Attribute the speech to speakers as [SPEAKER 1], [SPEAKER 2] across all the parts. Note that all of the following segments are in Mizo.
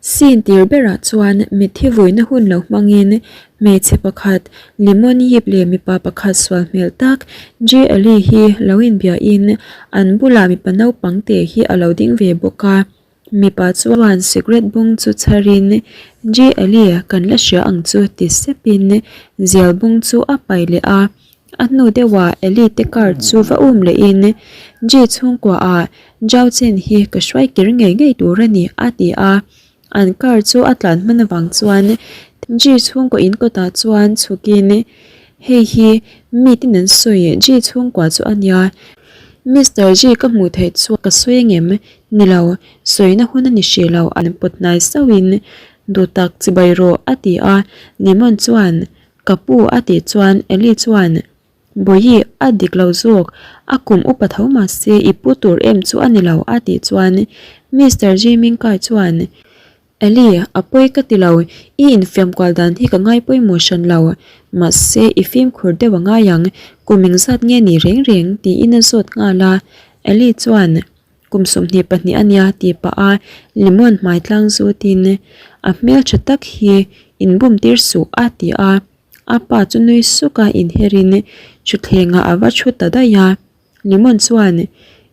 [SPEAKER 1] Scene tir berah chuan mitthi vuina hun lo hmangin hmeichhe pakhat Lemon Yip leh mipa pakhat sual hmel tak Jay Ali hi lo inbiahin an bulah mipa naupang te hi a lo ding ve bawk a. Mipa chuan cigarette bung chu chharin Jay Ali kan la hria ang chu ti sepin zial bung chu a pai leh a. A hnu deuhah Eli te car chu va um lehin Jay chhungkua ah Zhao Chen hi ka hruai kir ngei ngei tur a ni a ti a. An car chu a tlan hman avang chuan Jay chhungkaw in kawtah chuan chhukin Hei hi mi tin an sawi Jay chhungkua chu a nia. Mister Jay ka hmuh theih chuan ka sawi angem? Ni lo, sawina hun a ni hrih lo an pawt hnai sauhin Duhtak chibai rawh a ti a. Lemon chuan Ka pu a tih chuan Eli chuan, Bawihi, a dik lo zawk, a kum upa tho mah se i pu tur em chu a ni lo a tih chuan Mister Jiming Kai chuan, Eli, a pawi ka ti lo, i infiam kual dan hi ka ngai pawimawh hran lo, mahse i fimkhur deuh a ngai ang, kum engzat nge ni reng reng tiin a zawt nghal a, Eli chuan, Kum 22 a nia tih pah a lemon hmai tlang zutin a hmel tha tak hi inbum tir suh a ti a, a pa chu nui suk a inherin thutthlengah a va thu ta daih a, lemon chuan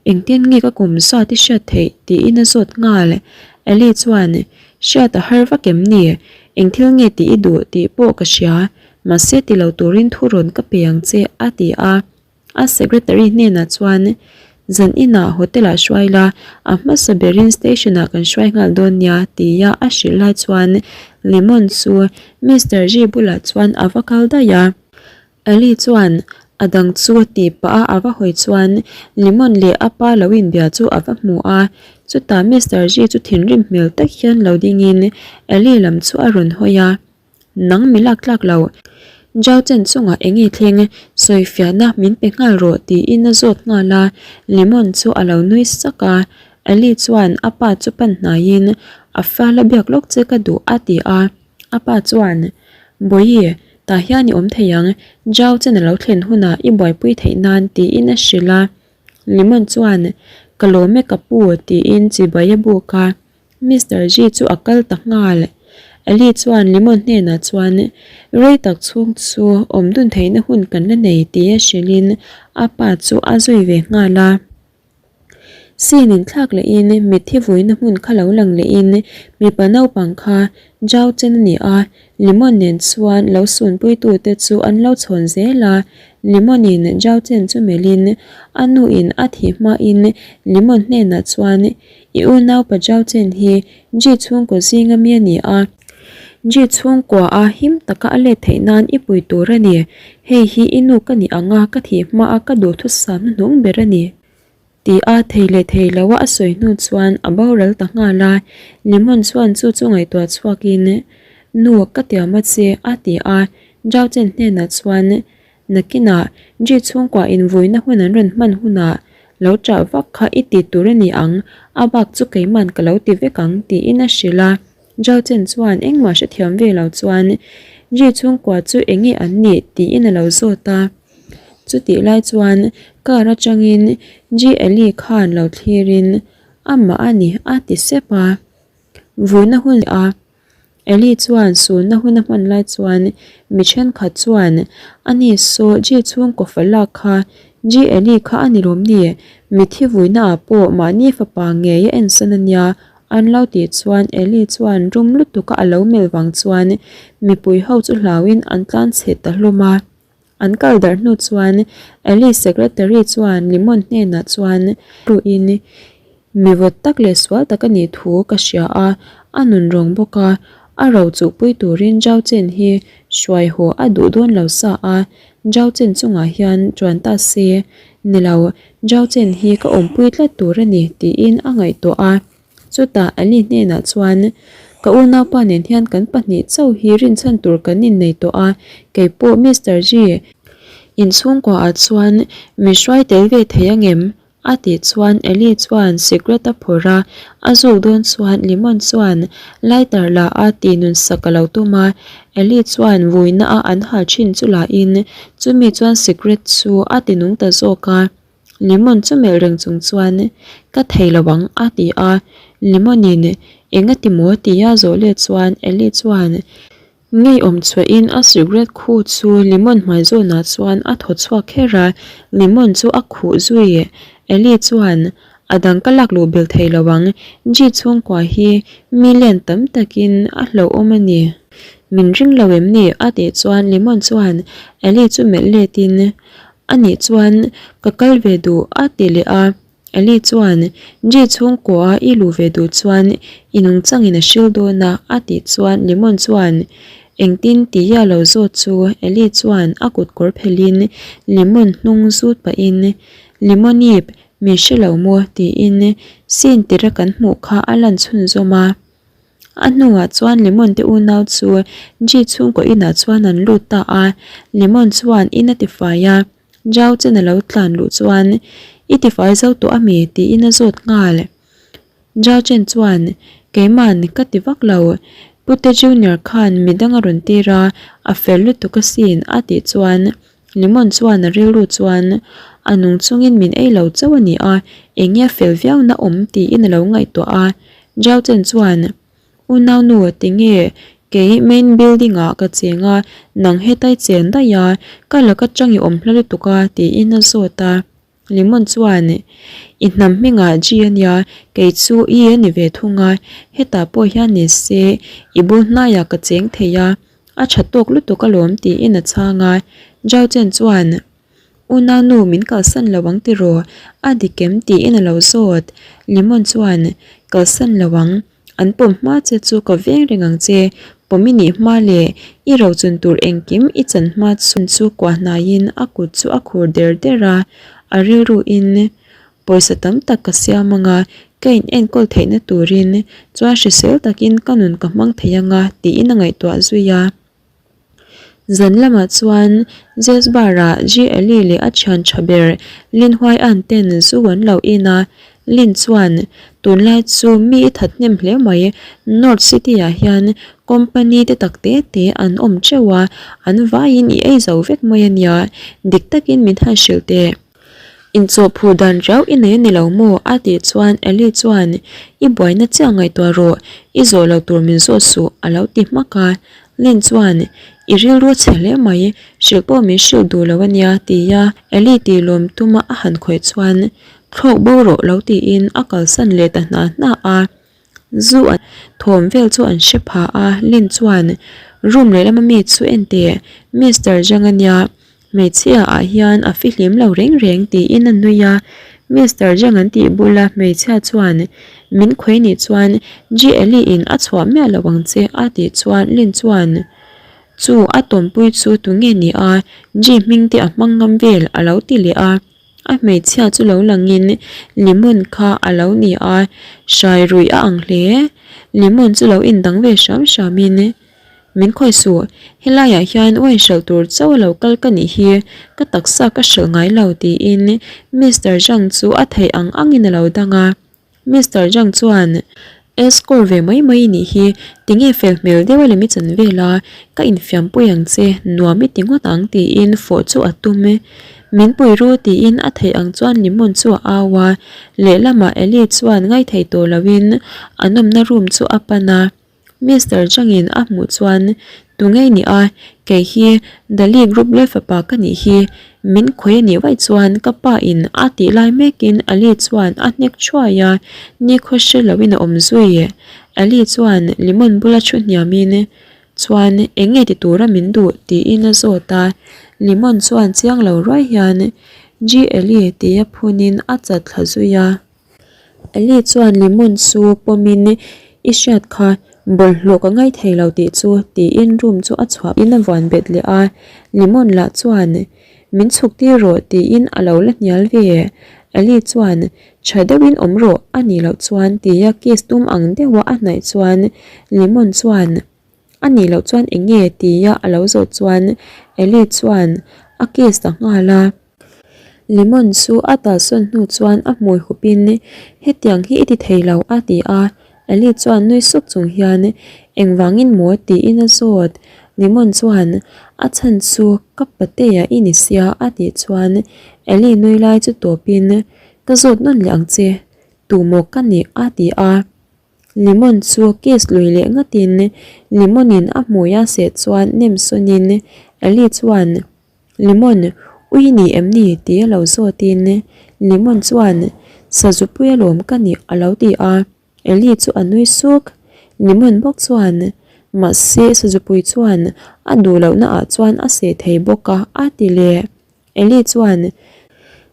[SPEAKER 1] engtin nge ka kum zat i hriat theih tiin a zawt nghal, Ellie chuan hriat a har vak em ni, engthil nge tih i duh tih pawh ka hria, mahse ti lo turin thu rawn ka pe ang che a ti a. A secretary hnenah chuan, Zan inah hotel ah hruai la, a hmasa berin station ah kan hruai nghal dawn nia tia a hrilh lai chuan Lemon chu Mister Ji bulah chuan a va kal daih a. Ali chuan a dang chu tih pah a a va hawi chuan Lemon leh a pa lo inbia chu a va hmu a. Chutah Mister Ji chu thinrim hmel tak hian lo dingin Ali lam chu a rawn hawi a. Nang mi lak tlak lo. Zhao Chen chungah eng nge thleng? Sawifiahna min pe nghal rawh tiin a zawt nghal a, Lemon chu a lo nui sak a. Ali chuan a pa chu pan hnaiin a fal a biak lawk che ka duh a ti a. A pa chuan, Bawihi, tah hian i awm thei ang, Zhao Chen a lo thlen hunah i buaipui theih nan tiin a hrilh a. Lemon chuan, Ka lawm e ka pu tiin chibai a buk a. Mister Ji chu a kal ta nghal. Ali chuan Lemon hnenah chuan rei tak chhung chu awm dun theihna hun kan la nei tia hrilhin a pa chu a zui ve nghal a. Scene inthlak lehin mitthi vuina hmun kha lo lang lehin mipa naupang kha Zhao Chen a ni a, Lemon nen chuan lo sunpuitute chu an lo chhawn zel a, Lemon in Zhao Chen chu melhin a nu in a thih hmain Lemon hnenah chuan I unaupa Zhao Chen hi Ji chhungkaw zinga mi a ni a, Ji chhungkua a him taka a let theih nan i pui tur a ni. Hei hi i nu ka nih anga ka thih hmaa ka duhthusam hnuhnung ber a ni. Ti a thei leh thei lo a a sawi hnu chuan a boral ta nghal a, Lemon chuan chu chu ngaihtuah chhuakin, Nu, ka tiam a che, a ti a, Zhao Chen hnenah chuan, Nakinah, Ji chhungkua invuina hun an rawn hman hunah lo chah vak kha i ti tur a ni ang, a bak chu keiman ka lo ti vek ang, tiin a hrilh a. Zhao Chen chuan engmah hrethiam ve lo chuan Ji chhungkua chu eng nge an nih tiin a lo zawt a. Chutih lai chuan car atangin Ji Eli khan lo thlirin amah a ni a ti sep a. Vuina hun a. Eli chuan sunna hun a hman lai chuan mi thenkhat chuan, Ani saw Ji chhungkaw fa lak kha Ji Eli kha a ni lawm ni? Mitthi vuina ah pawh mahni fapa ngei a ensan a nia an lo tih chuan Eli chuan rum lutuk a a lo melh vang chuan mipui ho chu hlauin an tlan chhe ta hlawm a. An kal darh hnu chuan Eli secretary chuan Limon hnenah chuan ruin mi vawt tak leh sual tak a nih thu ka hria a, a nun rawng bawk a, a ro chuhpui turin Zhao Chen hi hruai haw a duh dawn lo sa a, Zhao Chen chungah hian chuan ta se, ni lo, Zhao Chen hi ka awmpui tlat tur a ni tiin a ngaihtuah a. Chutah Ali hnenah chuan, Ka unaupa nen hian kan pahnih chauh hi rinchhan tur kan innei tawh a, kei pawh Mister Ji inchhungkuaah chuan mi hruai tel ve thei angem? a tih chuan Ali chuan cigarette a phawrh a, a zuk dawn chuan Limon chuan lighter la a tih nun sak a lo tum a, Ali chuan vuina a an hal thin chu la in chumi chuan cigarette chu a ti nung ta zawk a. Lemon chu melh reng chung chuan, Ka thei lo ang, a ti a. Lemon in, Engati maw? tia zawh let chuan Ellie chuan ngeiawm chhuahin a cigarette khu chu Lemon hmai zawnah chuan a thaw chhuak kher a, Lemon chu a khuh zui. Ellie chuan A dang ka lak luh bel thei lo ang, Ji chhungkua hi million tam takin a hlauhawm a ni. Min ring lo em ni? a tih chuan Lemon chuan Ellie chu melh letin A nih chuan ka kal ve duh a ti leh a. Ellie chuan, Ji chhungkua i luh ve duh chuan i nungchangin a hril dawn a a tih chuan Lemon chuan engtin tih a lo zawt chu Ellie chuan a kut kawr phelhin Lemon hnung zut pahin Lemonip min hre lo maw tiin scene tira kan hmuh kha a lan chhunzawm a. A hnuah chuan Lemon te unau chu Ji chhungkaw inah chuan an lut ta a, Lemon chuan in a tifai a. Zhao Chen a lo tlan luh chuan, I tifai zo tawh ami? tiin a zawt nghal. Zhao Chen chuan, Keiman ka ti vak lo, Pute Junior khan midang a rawn tir a, a fel lutuk asin a tih chuan Lemon chuan a rilru chuan a nung chungin min ei lo chauh a ni a, eng nge a fel viau na awm tiin a lo ngaihtuah a. Zhao Chen chuan, Unaunu tinge kei main building ah ka cheng a, nang hetai chen daih a, ka laka tang i awm hla lutuk a tiin a zawt a. Lemon chuan, I hnam hmingah G a nia, kei chu E a ni ve thung a, hetah pawh hian ni se i bul hnaiah ka cheng thei a, a tha tawk lutuk alawm tiin a chhang a. Zhao Chen chuan, Unaunu min kalsan lo ang tiraw? A dik em? tiin a lo zawt. Lemon chuan, Kalsan lo ang. An pawm hma che chu ka veng reng ang che, pawm i nih hma leh i rochun tur engkim i chan hma chhun chu kuah hnaiin a kut chu a khur der der a, a rilruin pawisa tam tak ka siam ang a, ka in enkawl theihna turin chuan hrisel takin ka nun ka hmang thei ang a tiin a ngaihtuah zui a. Zan lamah chuan Jazz Bar ah Ji Eli leh a thian tha ber Lin Huai An ten zu an lo in a, Lin chuan, Tunlai chu mi i that hnem hle mai, North City ah hian company te tak te te an awm teuh a, an vaiin i ei zo vek mai a nia, dik takin min han hrilh teh. Inchawhphur dan riau i nei a ni lo maw? a tih chuan Ellie chuan, I buaina chiah ngaihtuah rawh, i zawh lo tur min zawh suh, a lo ti hmak a. Lynn chuan, I rilru a chhe hle mai, hrilh pawh min hrilh duh lo a nia, tia Ellie tih lawm tuma a han khawih chuan, Thlawk bo rawh lo tiin a kalsan leh ta hna hna a. Zu a thawm vel chu an hre pha a, Lynn chuan, Room lehlam ami chu en teh, Mister Zhang a nia, Hmeichhia ah hian a fihlim lo reng reng tiin a nui a, Mister Zhang an tih bula hmeichhia chuan min khawi nih chuan Ji Eli in a chhuah miah lo ang che a tih chuan Lin chuan chu a tawmpui chu tunge ni a Ji hming te a hmang ngam vel a lo ti leh a, a hmeichhia chu lo langin lemon kha a lo ni a, hrai ruih a ang hle, lemon chu lo indang ve hram hram in. Min khawi suh, helaiah hian wine hralh tur chauh a lo kal ka nih hi, ka taksa ka hralh ngai lo tiin Mister Zhang chu a theih ang angin a lo dang a. Mister Zhang chuan, Escort ve mai mai i nih hi, tinge fel hmel deuh a lem i chan vel a, ka infiampui ang che, nuam i ti ngawt ang tiin fawh chu a tum. Min pui ru tiin a theih ang chuan lemon chu a au a, lehlamah Ellie chuan ngaithei tawh loin a nawmna room chu a pan a. Mister Zhangin a hmuh chuan, Tu ngei ni a, kei hi Dali Group leh fapa ka nih hi, min khawi a nih vaih chuan ka pa in a tih lai mekin Ali chuan a hnek thuai a, nikhaw hre loin a awm zui. Ali chuan lemon bula thu hniamin, Chuan eng nge ti tura min duh? tiin a zawt a, lemon chuan chiang lo ruai hian, Ji Ali tia phunin a chat thla zui a. Ellie chuan lemon chu pawmin I hriat kha bawlhhlawh ka ngai thei lo tih chu tiin room chu a chhuah in a vuan bet leh a, lemon lah chuan min chhuk tir rawh tiin a lo la hnial ve. Ellie chuan tha deuhin awm rawh a nih loh chuan tia kiss tum ang deuha a hnaih chuan lemon chuan a nih loh chuan eng nge tia a lo zawh chuan Ellie chuan a kiss ta nghal a. Lemon chu a talsawn hnu chuan a hmui hupin hetiang hi i ti thei lo a ti a, Ellie chuan nui suk chung hian engvangin maw tiin a zawt. Lemon chuan a chhan chu ka patea i ni sia a tih chuan Ellie nui lai chu tawpin ka zawt nawn leh ang che, tu maw ka nih a ti a. Lemon chu kiss lui leh ngatin Lemon in a hmui a seh chuan nem sawnin Ellie chuan Lemon, ui ni em ni? ti a lo zawtin Lemon chuan Sazupui alawm ka nih a lo ti a. Ellie chu a nui suk. Lemon bawk chuan, Mahse Sazupui chuan a duh lohna ah chuan a seh thei bawk a a ti leh. Ellie chuan,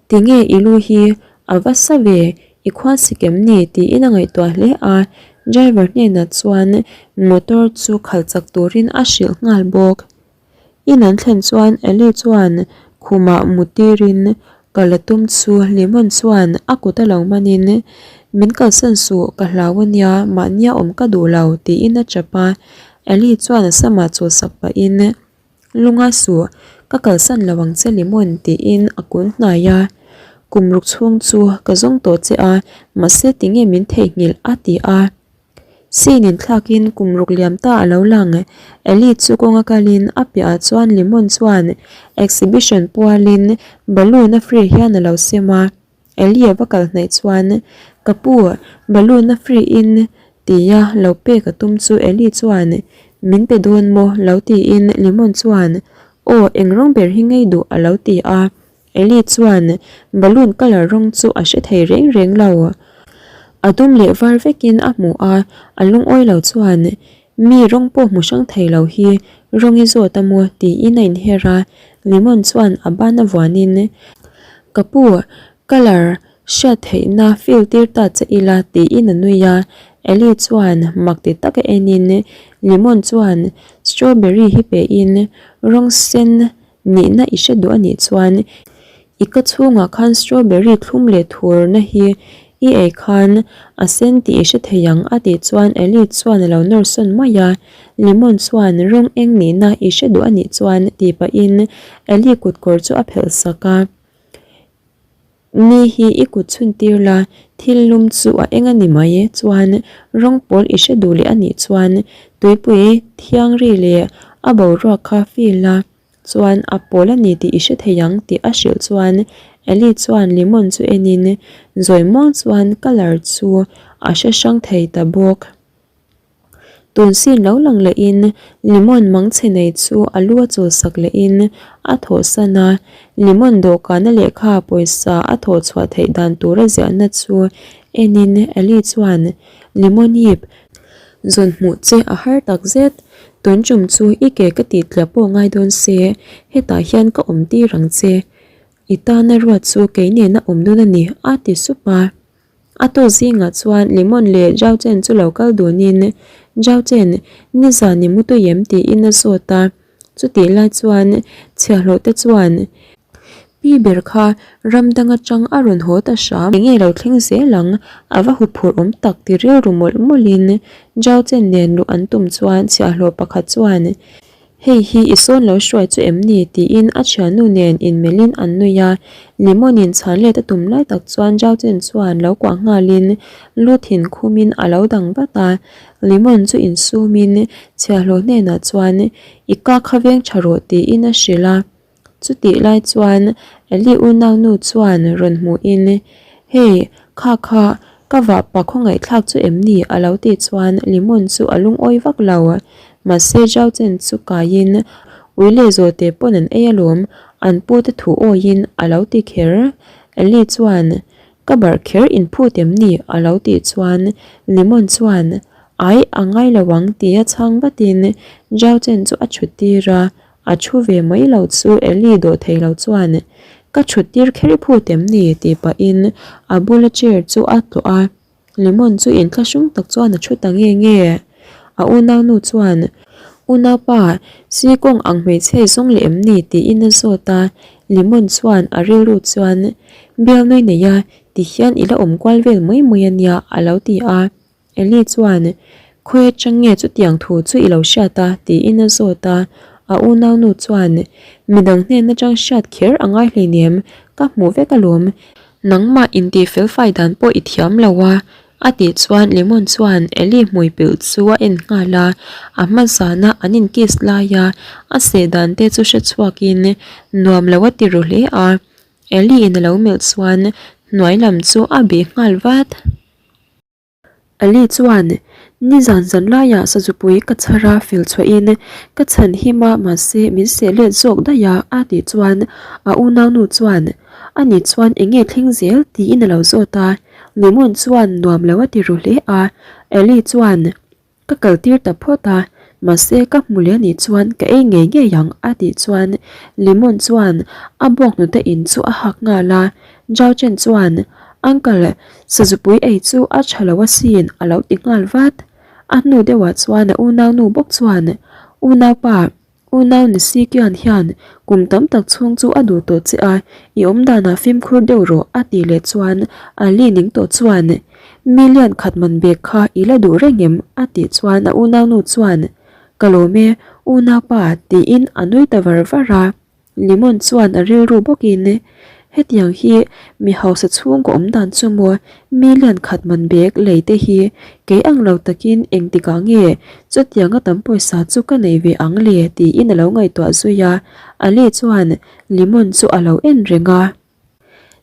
[SPEAKER 1] Tinge i lu hi a va sa ve, i khual sik em ni? tiin a ngaihtuah hle a, driver hnenah chuan motor chu khalh chak turin a hrilh nghal bawk. In an thlen chuan Ellie chuan khumah mu tirin ka la tum chu Lemon chuan a kut a lo manin, Min kalsan suh, ka hlau ania, mahnia awm ka duh lo, tiin a chap a. Ellie chuan a samah chawlhsak pahin, Lunga suh, ka kalsan lo ang che Lemon, tiin a kun hnai a. Kum ruk chhung chu ka zawng tawh che a, mahse tinge min theihnghilh, a ti a. Scene in thlakin kum ruk liam ta a lo lang. Ellie chu kawnga kalin a piahah chuan Lemon chuan exhibition pualin balloon a free hian a lo sem a. Ellie a va kal hnaih chuan, Ka pu, balloon a free in tia lo pek a tum chu Ellie chuan, Min pe dawn maw? lo tiin Lemon chuan, Aw, eng rawng ber hi ngei duh a lo ti a. Ellie chuan balloon colour rawng chu a hre thei reng reng lo. A dum leh var vekin a hmu a, a lungawi lo chuan mi rawng pawh hmu hrang thei lo hi rawng i zawt a maw tiin a inher a, Lemon chuan a ban a vuanin Ka pu, colour hriat theihna feel tir ta che ila tiin a nui a, Ellie chuan mak ti taka enin Lemon chuan strawberry hi pein rawng sen Nihna i hre duh a nih chuan i ka chhungah khan strawberry thlum leh thurna hi i ei khan a sen tih i hre thei ang a tih chuan Ellie chuan a lo nawr sawn mai a, Lemon chuan rawng eng nihna i hre duh a nih chuan tih pahin Ellie kutkawr chu a phelh sak a. Ni hi i kut chhun tir la, thil lum chu a eng a ni mai e, chuan rawng pawl i hre duh leh a nih chuan tuipui thiang ri leh a boruak kha feel la, chuan a pawl a ni tih i hre thei ang tih a hrilh chuan Ellie chuan Lemon chu enin zawi muang chuan colour chu a hre hrang thei ta bawk. Tun sin lo lang lehin Lemon mangchhe nei chu a lu a chulsak lehin a thawhsan a, Lemon dawhkana lehkha pawisa a thawh chhuah theih dan tura ziahna chu enin Ellie chuan Lemon yip zawn hmuh che a har tak zet, tun tum chu i ke ka tih tliah pawh ngai dawn se, hetah hian ka awm tir ang che, i tana ruat chu kei nena awm dawn a ni a ti sup a. A tawk zingah chuan Lemon leh Zhao Chen chu lo kal dunin Zhao Chen, nizan i mu tui em? tiin a zawt a. Chutih lai chuan chhiahhlawh te chuan Pi ber kha ram dang atang a rawn haw ta hram. Enge lo thleng zel ang, a va huphurh awm tak ti rilru mawlh mawlhin Zhao Chen nen luh an tum chuan chhiahhlawh pakhat chuan Hei hi i sawn lo hruai chu em ni? tiin a thiannu nen inmelhin an nui a, Lemon-in chhan let a tum lai tak chuan Zhao Chen chuan lo kuah nghalin lu thin khumin a lo dang vat a, Lemon chu insumin chhiahhlawh hnenah chuan I ka kha veng tha rawh tiin a hrilh a. Chutih lai chuan Eli unaunu chuan rawn hmuhin, Hei, kha kha, ka vahpa khawngaihthlak chu em ni? a lo tih chuan Limon chu a lungawi vak lo. Mahse Zhao Chen chu kaiin, Ui leh zawhte pawn an ei alawm, an pute thu awiin a lo ti kher. Eli chuan, Ka barh kher inphut em ni? a lo tih chuan Limon chuan, Ai, a ngai lo ang tia chhang vatin Zhao Chen chu a chhut tir a. A thu ve mai lo chu Ellie dawh thei lo chuan ka thut tir kher i phut em ni tih pahin a bula chair chu a tlawh a, Lemon chu inthlahrung tak chuan a thu ta nge nge. A unaunu chuan Unaupa, Sikawng ang hmeichhe zawng leh em ni tiin a zawt a, Lemon chuan a rilru chuan Bialnui nei a tihian i la awm kual vel mai mai a nia a lo ti a. Eli chuan, Khawi atang nge chutiang thu chu i lo hriat a? tiin a zawt a. A unaunu chuan, Midang hnen atang hriat kher a ngai hleinem, ka hmuh vek alawm. Nangmah intih felfai dan pawh i thiam lo a, a tih chuan Lemon chuan Eli hmui pilh chu a en nghal a. A hma zana an in kiss laia a seh dan te chu hre chhuakin nuam lo a ti ru hle a. Eli in a lo melh chuan hnuai lam chu a bih nghal vat. Ali chuan. Nizan zan laiah sazupui ka chhar a fel chhuahin ka chhan him a mahse min seh let zawk daih a a tih chuan a unaunu chuan ani chuan eng nge thleng zel tiin a lo zawt a, Lemon chuan nuam lo a ti ru hle a, Ellie chuan Ka kal tir ta phawt a, mahse ka hmu leh anih chuan ka ei ngei ngei ang a tih chuan Lemon chuan a bawk hnute in chu a hak nghal a, Zhao Chen chuan Uncle, sazupui ei chu a tha lo asin a lo ti nghal vat. A hnu deuhah chuan a unaunu bawk chuan Unaupa, Unau ni si kian hian kum tam tak chhung chu a duh tawh che a, i awm danah fimkhur deuh rawh a tih leh chuan Ali ning tawh chuan Million khat man bag kha i la duh reng em? a tih chuan a unaunu chuan Ka lawm e, unaupa tiin a nui ta var var a. Lemon chuan a rilru bawkin Hetiang hi mi hausa chhungkaw awm dan chu maw million khat man bag lei te hi kei ang lo takin engtikah nge chutianga tam pawisa chu ka nei ve ang le tiin a lo ngaihtuah zui a, Ali chuan Lemon chu a lo en reng a.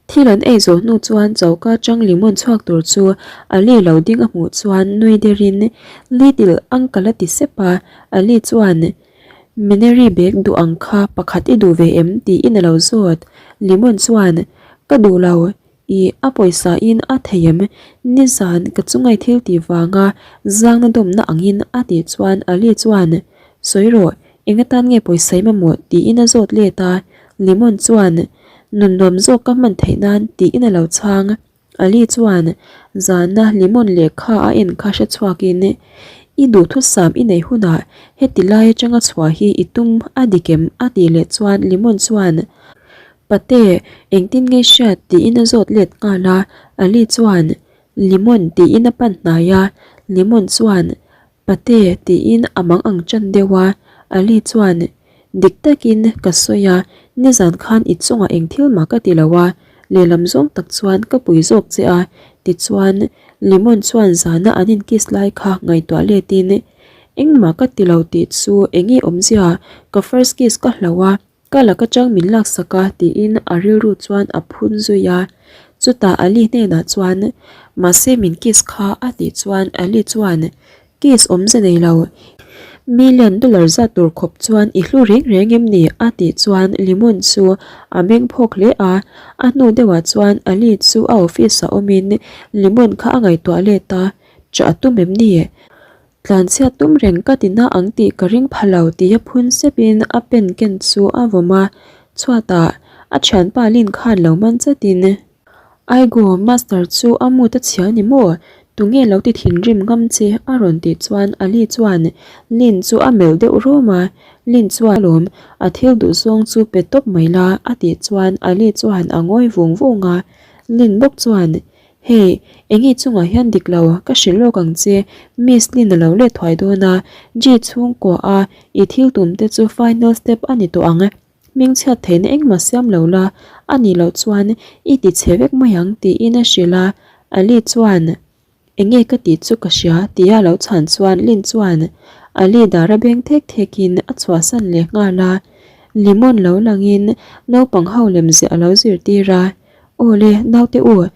[SPEAKER 1] Thil an ei zawh hnu chuan choka atang lemon chhuak tur chu Ali lo ding a hmuh chuan nui derin Little uncle a ti sep a, Ali chuan Minery bag duh ang kha pakhat i duh ve em tiin a lo zawt. Lemon chuan, Ka duh lo, i a pawisa in a thei em? Nizan ka chungai thil tih vanga zangna dawmna angin a tih chuan Ali chuan, Sawi rawh, eng atan nge pawisa i mamawh tiin a zawt let a. Lemon chuan, Nun nuam zawk ka hman theih nan tiin a lo chhang. Ali chuan zana lemon lehkha a en kha hre chhuakin, I duhthusam i neih hunah heti lai atanga chhuah hi i tum a dik em? a tih leh chuan lemon chuan, Pate, engtin nge hriat? tiin a zawt let nghal a. Ali chuan, Lemon tiin a pan hnai a. Lemon chuan, Pate tiin a mang ang ṭan deuh a, Ali chuan, Dik takin ka sawi a, nizan khan i chungah eng thil mah ka ti lo a, lehlam zawng tak chuan ka pui zawk che a, tichuan Lemon chuan zana an in kiss lai kha ngaihtuah letin, Engmah ka ti lo tih chu eng nge awmzia, ka first kiss ka hlau a, Ka lak atang min laksak a tiin a rilru chuan a phun zui a, chutah Ali hnenah chuan mahse min kiss kha a tih chuan Ali chuan kiss awmze nei lo, million dollar zat tur khawp chuan i hlu reng reng em ni a tih chuan Limon chu a meng phawk hle a, a hnu deuhah chuan Ali chu a office ah awmin Limon kha a ngaihtuah let a, chah a tum em ni? Tlanchhiat tum reng ka ti na ang tih ka ring pha lo tia phun sepin a pen ken chu a vawm a, chhuatah a thianpa Lin khan lo man chatin, Aigo, Master chu a mood a chhia ni maw? Tunge lo ti thinrim ngam che? a rawn tih chuan Ali chuan Lin chu a melh deuh rawm a, Lin chuan alawm a thil duh zawng chu pe tawp mai la a tih chuan Ali chuan a ngawi vung vung a, Lin bawk chuan Hey, eng i chungah hian dik lo, ka hrilh lawk ang che, Miss Lin a lo let thuai dawn a, Ji chhungkua a i thil tum te chu final step a ni tawh ang, hmingchhiat theihna engmah siam lo la, a nih loh chuan i ti chhe vek mai ang tiin a hrilh a, Ali chuan Eng nge ka tih chu ka hria tia lo chhan chuan Lin chuan Ali dar a beng thek thek in a chhuahsan leh nghal a, Lemon lo langin naupang ho lemziah a lo zirtir a. Aw le, naute u,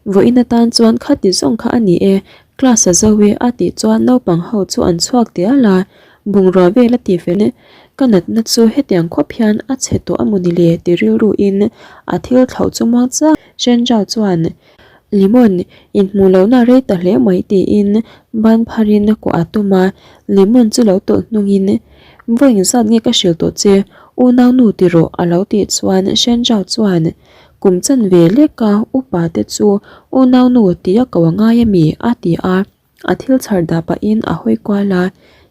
[SPEAKER 1] vawiin atan chuan khati zawng kha a ni e, class a zo e a tih chuan naupang ho chu an chhuak dial a, bungrua vel a ti fel e, ka natna chu hetiang khawp hian a chhe tawh a mawni le ti rilru in a thil thlauh chu muang chiang. Shenjao chuan Lemon, inhmuh lohna a rei ta hle mai tiin ban pharin a kuah a tum a, Lemon chu lo tawlh hnungin Vawi engzat nge ka hrilh tawh che, unaunu ti rawh a lo tih chuan Shenjao chuan Kum chanve leka upa te chu unaunu tia ko a ngai ami? a ti a. A thil chhar dah pahin a hawi kual a,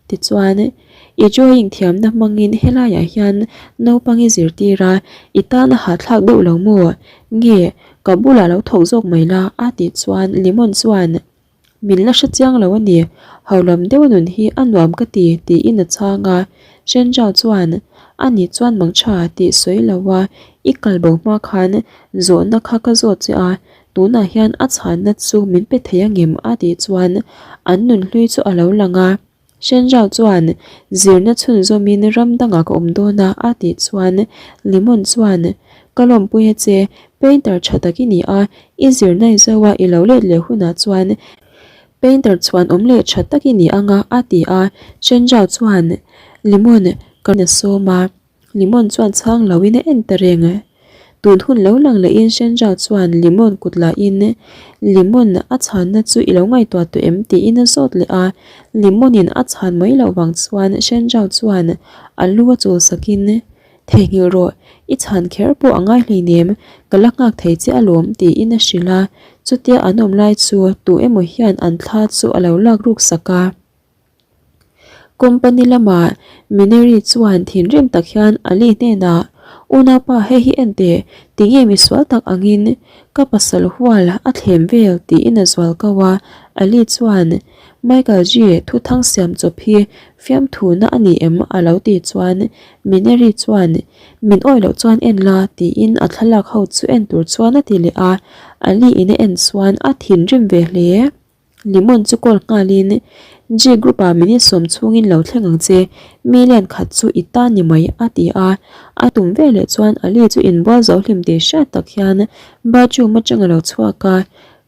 [SPEAKER 1] tichuan, I drawing thiamna hmangin helaiah hian naupang i zirtir a, i tan a hahthlak deuh lo maw? Nge, ka bulah lo thawk zawk mai la? a tih chuan Lemon chuan, Min la hre chiang lo a ni, holam deuh nun hi a nuam ka ti, tiin a chhang a. Shenjao chuan, A nih chuan mangtha tih sawi lo a, i kalbo hma khan zawhna kha ka zawt che a, Tunah hian a chhanna chu min pe thei angem a tih chuan an nunhlui chu a lo lang a. Shenjao chuan zirna chhunzawmin ram dangah ka awm dawn a a tih chuan Lemon chuan ka lawmpui a che, painter tha tak i ni a, i zirna i zo a i lo let leh hunah chuan. Painter chhuan awm leh tha tak i ni ang a, a ti a. Shen Zhao chuan Limon ka a sawm a, Limon chuan chhang loin a en ta reng. Tun hun lo lang lehin Shen Zhao chuan Limon kut lahin Limon a chhanna chu i lo ngaihtuah tawh em tiin a zawt leh a. Limon in a chhan mai loh vang chuan Shen Zhao chuan a lu a chul sakin Theihnghilh rawh, i chhan kher pawh a ngai hleinem, ka la nghak thei che alawm tiin a hrilh a, chutia an awm lai chu tu emaw hian an thla chu a lo lak ruk sak a. Company lamah Mineri chuan thinrim tak hian Ali hnenah, Unaupa hei hi en teh, tinge misual tak angin ka pasal hual a thlem vel tiin a zual ko a, Ali chuan Michael G thuthang siam chawp hi fiamthuna a ni em a lo tih chuan Mineri chuan, Min awih loh chuan en la, tiin a thlalak ho chu en tur chuan a ti leh a. Ali in a en chuan a thinrim ve hle. Limon chu call nghalin, G group ah minute sawm chhungin lo thleng ang che, million khat chu i ta ni mai, a ti a. A tum veleh chuan Ali chu inbual zo hlim tih hriat tak hian bathroom atang a lo chhuak a.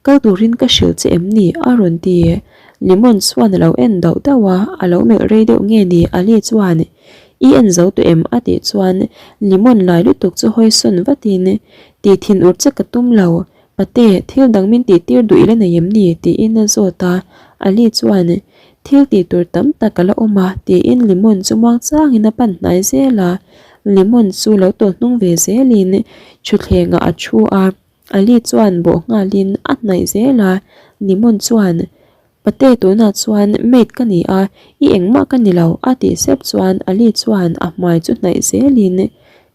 [SPEAKER 1] Kal turin ka hrilh che em ni? a rawn ti. Limon chuan a lo en dauh dauh a, a lo melh rei deuh nge ni? Ali chuan, I en zo tawh em? a tih chuan Limon lai lutuk chu hawi sawn vatin, Ti thin ur che ka tum lo, pate, thil dang min tih tir duh i la nei em ni? tiin a zawt a. Ali chuan, Thil tih tur tam tak a la awm a, tiin Limon chu muang changin a pan hnai zel a. Limon chu lo tawlh hnung ve zelin thutthlengah a thu a. Ali chuan bawh nghalin a hnaih zel a, Limon chuan, Pate tunah chuan maid ka ni a, i engmah ka ni lo a tih sep chuan Ali chuan a hmai chu hnaih zelin,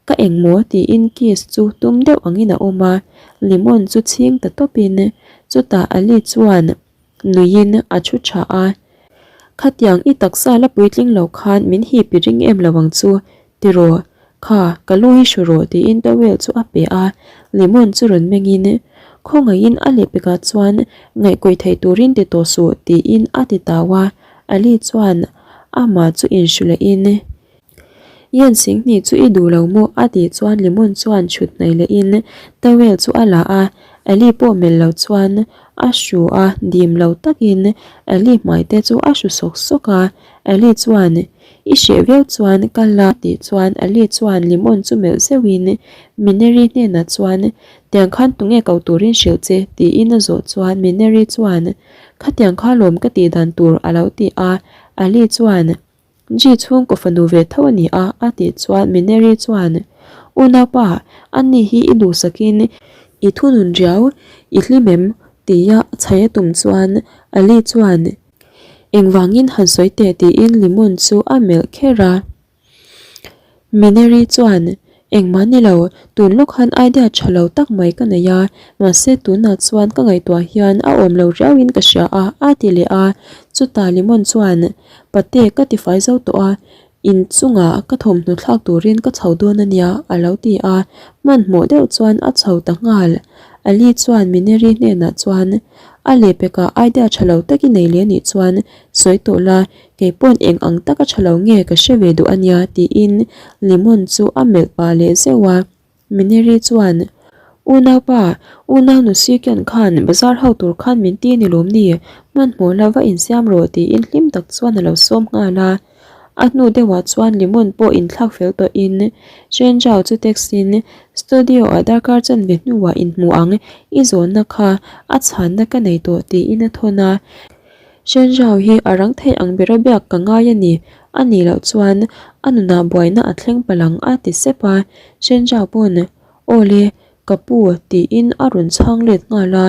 [SPEAKER 1] Ka engmaw tiin kiss chu tum deuh angin a awm a, Limon chu chhing ta tawpin chutah Ali chuan nuiin a thu tha a, Khatiang i taksa la puitling lo khan min hip i ring em lo ang chu Tiraw, kha, ka lu hi hru rawh tiin towel chu a pe a, Lemon chu rawn mengin, Khawngaihin a lehpekah chuan ngaihkawih theih turin ti tawh suh tiin a ti tau a, Ali chuan amah chu inhru lehin, Yen Singhni chu i duh lo maw? a tih chuan Lemon chuan chhut hnaih lehin towel chu a la a, Ali pawh melh lo chuan a hru a, dim lo takin Ali hmai te chu a hru sawk sawk a, Ali chuan, I hreh viau chuan ka la tih chuan Ali chuan Limon chu melh zeuhin Mineri hnenah chuan tiang khan tunge ko turin hrilh che tiin a zawh chuan Mineri chuan khatiang kha lawm ka tih dan tur a lo ti a, Ali chuan Ji chhungkaw fanu ve tho a ni a a tih chuan Mineri chuan Unaupa ani hi i duhsakin i thunun riau i hlim em tia a chhai a tum chuan Ali chuan Engvangin han sawi teh tiin Limon chu a melh kher a. Mineri chuan, Engmah ni lo, tun lawk han idea tha lo tak mai ka nei a, mahse tunah chuan ka ngaihtuah hian a awm lo riauin ka hria a, a ti leh a. Chutah Limon chuan, Pate ka tifai zo tawh a, In chungah ka thawmhnaw thlak turin ka chho dawn a nia, a lo ti a. Hmanhmawh deuh chuan a chho ta nghal. Ali chuan Mineri hnenah chuan, A lehpekah idea tha lo tak i nei leh anih chuan sawi tawh la, kei pawn eng ang taka tha lo nge ka hre ve duh a nia, tiin Limon chu a melh pah leh zeuh a. Mineri chuan, Unaupa, unaunu Sikian khan bazar ho tur khan min ti ni lawm ni, hmanhmawh la va insiam rawh tiin hlim tak chuan a lo sawm nghal a. A hnu deuhah chuan Limon pawh inthlak fel tawhin Shenjao chu text-in Studio-ah darkar chanve hnuah inhmu ang, i zawnna kha a chhanna ka nei tawh tiin a thawn a. Shenjao hi a rang thei ang bera biak ka ngai a ni, a nih loh chuan a nunah buaina a thleng palh ang a ti sep a. Shenjao pawn, Aw le, ka pu, tiin a rawn chhang let nghal a.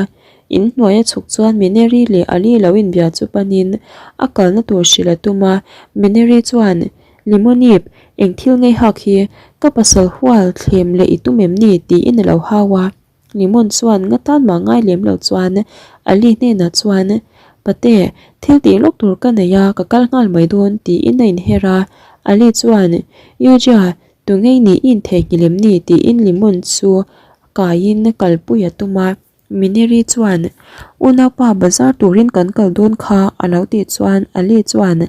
[SPEAKER 1] In hnuaia chhuk chuan Mineri leh Ali lo inbia chu panin a kalna tur hrilh a tum a. Mineri chuan, Limonip, eng thil ngei hak hi ka pasal hual thlem leh i tum em ni? tiin a lo hau a. Limon chuan nga tan mah ngai lem lo chuan Ali hnenah chuan, Pate, thil tih lawk tur ka nei a, ka kal nghal mai dawn, tiin a inher a. Ali chuan, Yujia, tu ngei ni i intheihnghilh em ni? tiin Limon chu kaiin kalpui a tum a. Mineri chuan, Unaupa, bazar turin kan kal dawn kha, a lo tih chuan Ali chuan,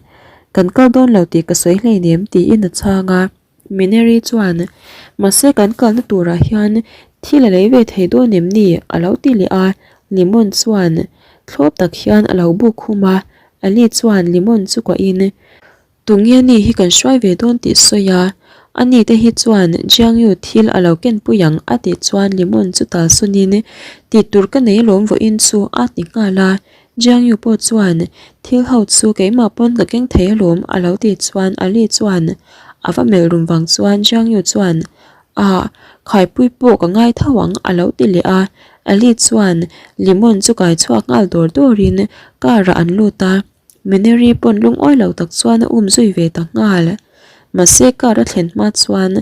[SPEAKER 1] Kan kal dawn lo tih ka sawi hleinem, tiin a chhang a. Mineri chuan, Mahse kan kalna turah hian thil a lei ve thei dawn em ni? a lo ti leh a. Limon chuan, Thlawp tak hian a lo buk khum a, Ali chuan Limon chu kuahin, Tunge ni hi kan hruai ve dawn tih sawi a, ani te hi chuan Jiangyu thil a lo ken pui ang a tih chuan Limon chu tal sawnin, Tih tur ka nei alawm vawiin chu a ti nghal a, Jiangyu pawh chuan, Thil ho chu keimah pawn ka keng thei alawm a lo tih chuan Ali chuan a va melh rum vang chuan Jiangyu chuan, Ah, khaipui pawh ka ngai tho ang a lo ti leh a, Ali chuan Limon chu kai chhuak nghal dawr dawrin car ah an lut a. Mineri pawn lungawi lo tak chuan a um zui ve ta nghal. Mahse car a thlen hma chuan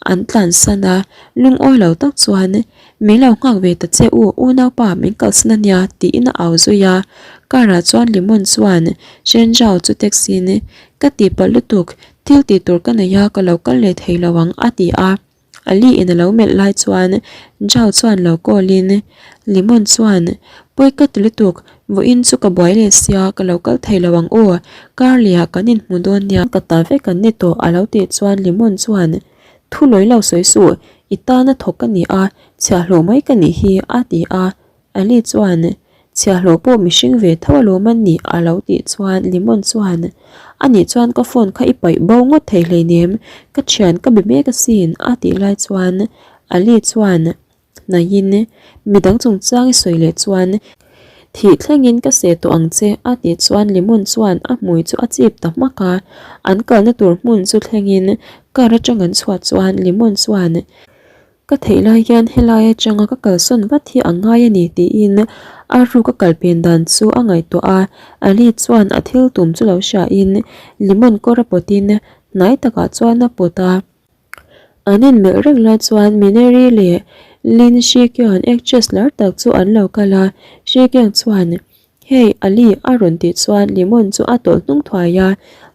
[SPEAKER 1] an tlansan a, lungawi lo tak chuan Min lo nghak ve ta che u, unaupa min kalsan a nia tiin a au zui a. Car ah chuan Limon chuan Shen Zhao chu taxi in Ka tihpalh lutuk, thil tih tur ka nei a, ka lo kal leh thei lo ang a ti a. Ali in a lo melh lai chuan Zhao chuan lo call in Limon chuan Pawi ka ti lutuk, vawiin chu ka buai leh sia ka lo kal thei lo ang aw, kar leh ah kan inhmu dawn nia ka ta vek an ni tawh a lo tih chuan Limon chuan Thu lawi lo sawi suh, i tana thawk ka ni a, chhiahhlawh mai ka nih hi a ti a. Ali chuan, Chhiahhlawh pawh mihring ve tho alawm an nih a lo tih chuan Limon chuan, Anih chuan ka phone kha i paih bo ngawt thei hleinem, ka thian ka be mek asin a tih lai chuan Ali chuan, Hnaihin, midang chungchang i sawi leh chuan thih thlengin ka seh tawh ang che a tih chuan Limon chuan a hmui chu a chip ta hmak a, an kalna tur hmun chu thlengin car atang an chhuah chuan Limon chuan, Ka theih lai hian helai atanga ka kalsawn vat hi a ngai a ni tiin a ruk a kal pen dan chu a ngaihtuah a, Ali chuan a thil tum chu lo hriain lemon kawr a pawtin hnai takah chuan a pawt a. An inmelh reng lai chuan Mineri leh Lin Shikyuan actress lar tak chu an lo kal a, Shikyuan chuan Hei, Ali a rawn tih chuan Lemon chu a tawlh hnung thuai a,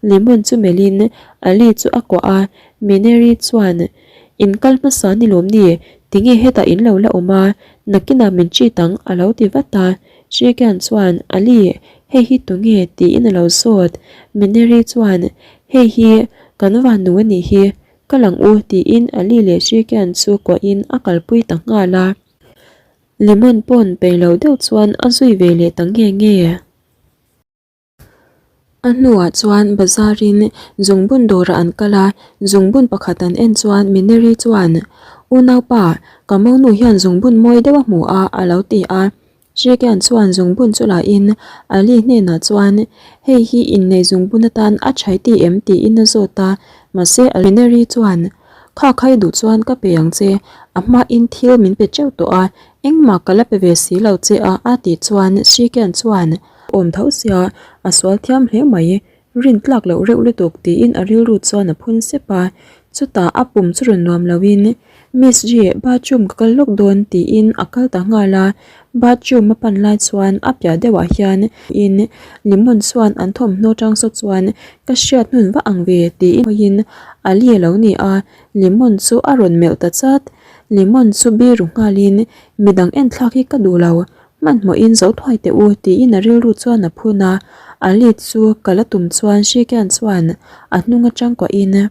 [SPEAKER 1] Lemon chu melhin Ali chu a kuah a, Mineri chuan, In kal hmasa ni lawm ni, tinge hetah in lo la awm a, nakinah min treat ang a lo ti vat a, Srikian chuan, Ali, hei hi tunge? tiin a lo zawt, Mineri chuan, Hei hi kan vannu a nih hi, ka lang u tiin Ali leh Srikian chu kuahin a kalpui ta nghal a. Lemon pawn peih lo deuh chuan a zui ve leh ta nge nge. A hnuah chuan bazarin zungbun dawrah an kal a, zungbun pakhat an en chuan Mineri chuan, Unaupa, ka monu hian zungbun mawi deuh a hmu a, a lo ti a. Shrikian chuan zungbun chu lahin Ali hnenah chuan, Hei hi innei zungbun atan a chhai ti em? tiin a zawt a, mahse Mineri chuan, Kha khai duh chuan ka pe ang che, a hmain thil min pe teuh tawh a, engmah ka la pe ve si lo che a a tih chuan Shikian chuan, Awm tho sia, a sual thiam hle mai, rin tlak loh reuh lutuk tiin a rilru chuan a phun sep a, chutah a pum chu rawn nuam loin Miss Ji, bathroom ka kal lawk dawn tiin a kal ta nghal a, bathroom a pan lai chuan a piah deuhah hian in lemon chuan an thawmhnaw tang saw chuan ka hriat hnun vah ang ve tiin hawiin Ali a lo ni a, lemon chu a rawn melh ta chat, lemon chu biru nghalin midang en thlak hi ka duh lo, hmanhmawhin zo thuai teh u tiin a rilru chuan a phun a, Ali chu kal a tum chuan Hrikian chuan a hnung atang kuahin.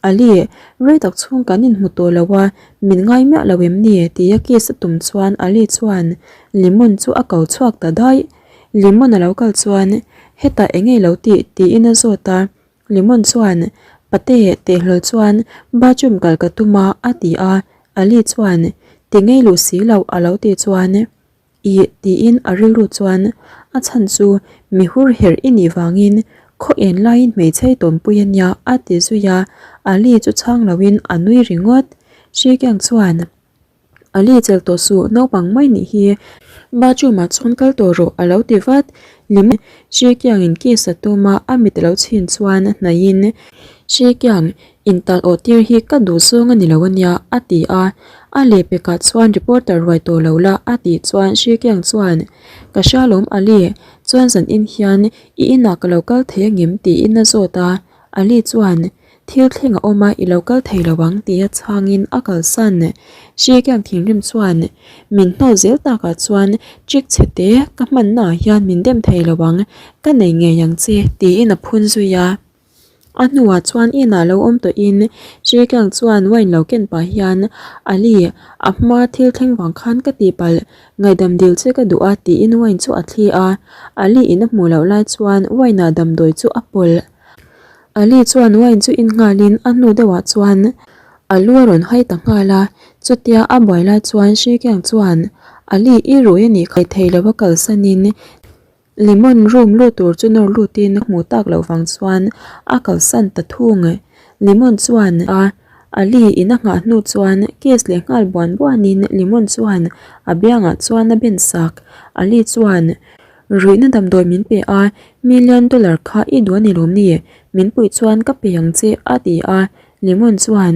[SPEAKER 1] Ali, rei tak chhung kan inhmu tawh lo a, min ngai miah lo em ni? tia kiss a tum chuan Ali chuan Lemon chu a ko chhuak ta daih. Lemon a lo kal chuan, Hetah eng nge lo tih? tiin a zawt a. Lemon chuan, Pate, teh hlawl chuan bathroom kal ka tum a, a ti a. Ali chuan, Ti ngei luh si loh a lo tih chuan, Ih tiin a rilru chuan a chhan chu mi hur herh i nih vangin khaw en laiin hmeichhe tawmpui a nia a ti zui a, Ali chu chhang loin a nui ringawt. Hrikiang chuan Ali chelh tawh suh naupang mai nih hi bathroom ah chuan kal tawh rawh a lo ti vat. Lim Hrikiangin kiss a tum a, a mit a lo chhin chuan hnaihin Hrikiang Intal awh tir hi ka duh zawng a ni lo a nia, a ti a. A lehpekah chuan reporter ruai tawh lo la, a tih chuan Hrikiang chuan, Ka hria lawm Ali, chuan zan in hian i inah ka lo kal thei angem? tiin a zawt a. Ali chuan, Thil thleng a awm a, i lo kal thei lo ang, tia chhangin a kalsan. Hrikiang thinrim chuan, Min hnawl zel takah chuan trick chhe te ka hmannaah hian min dem thei lo ang, ka nei ngei ang che, tiin a phun zui a. A hnuah chuan inah lo awm tawhin Shi Kang chuan wine lo ken pah hian, Ali, a hma thil thleng vang khan ka tihpalh, ngaihdam dil che ka duh a tiin wine chu a thli a. Ali in a hmuh loh lai chuan wine ah damdawi chu a pawlh. Ali chuan wine chu in nghalin a hnu deuhah chuan a lu a rawn hai ta nghal a, chutia a buai lai chuan Shi Kang chuan, Ali i rui a nih kha thei lo a kalsanin Lemon room lut tur chu nawr lutin a hmuh tak loh vang chuan a kalsan ta thung. Lemon chuan a Ali in a nghah hnu chuan case leh nghal buan buanin Lemon chuan a biangah chuan a ben sak. Ali chuan Ruihna damdawi min pe a, million dollar kha i duh a ni lawm ni? Min puih chuan ka pe ang che a ti a. Lemon chuan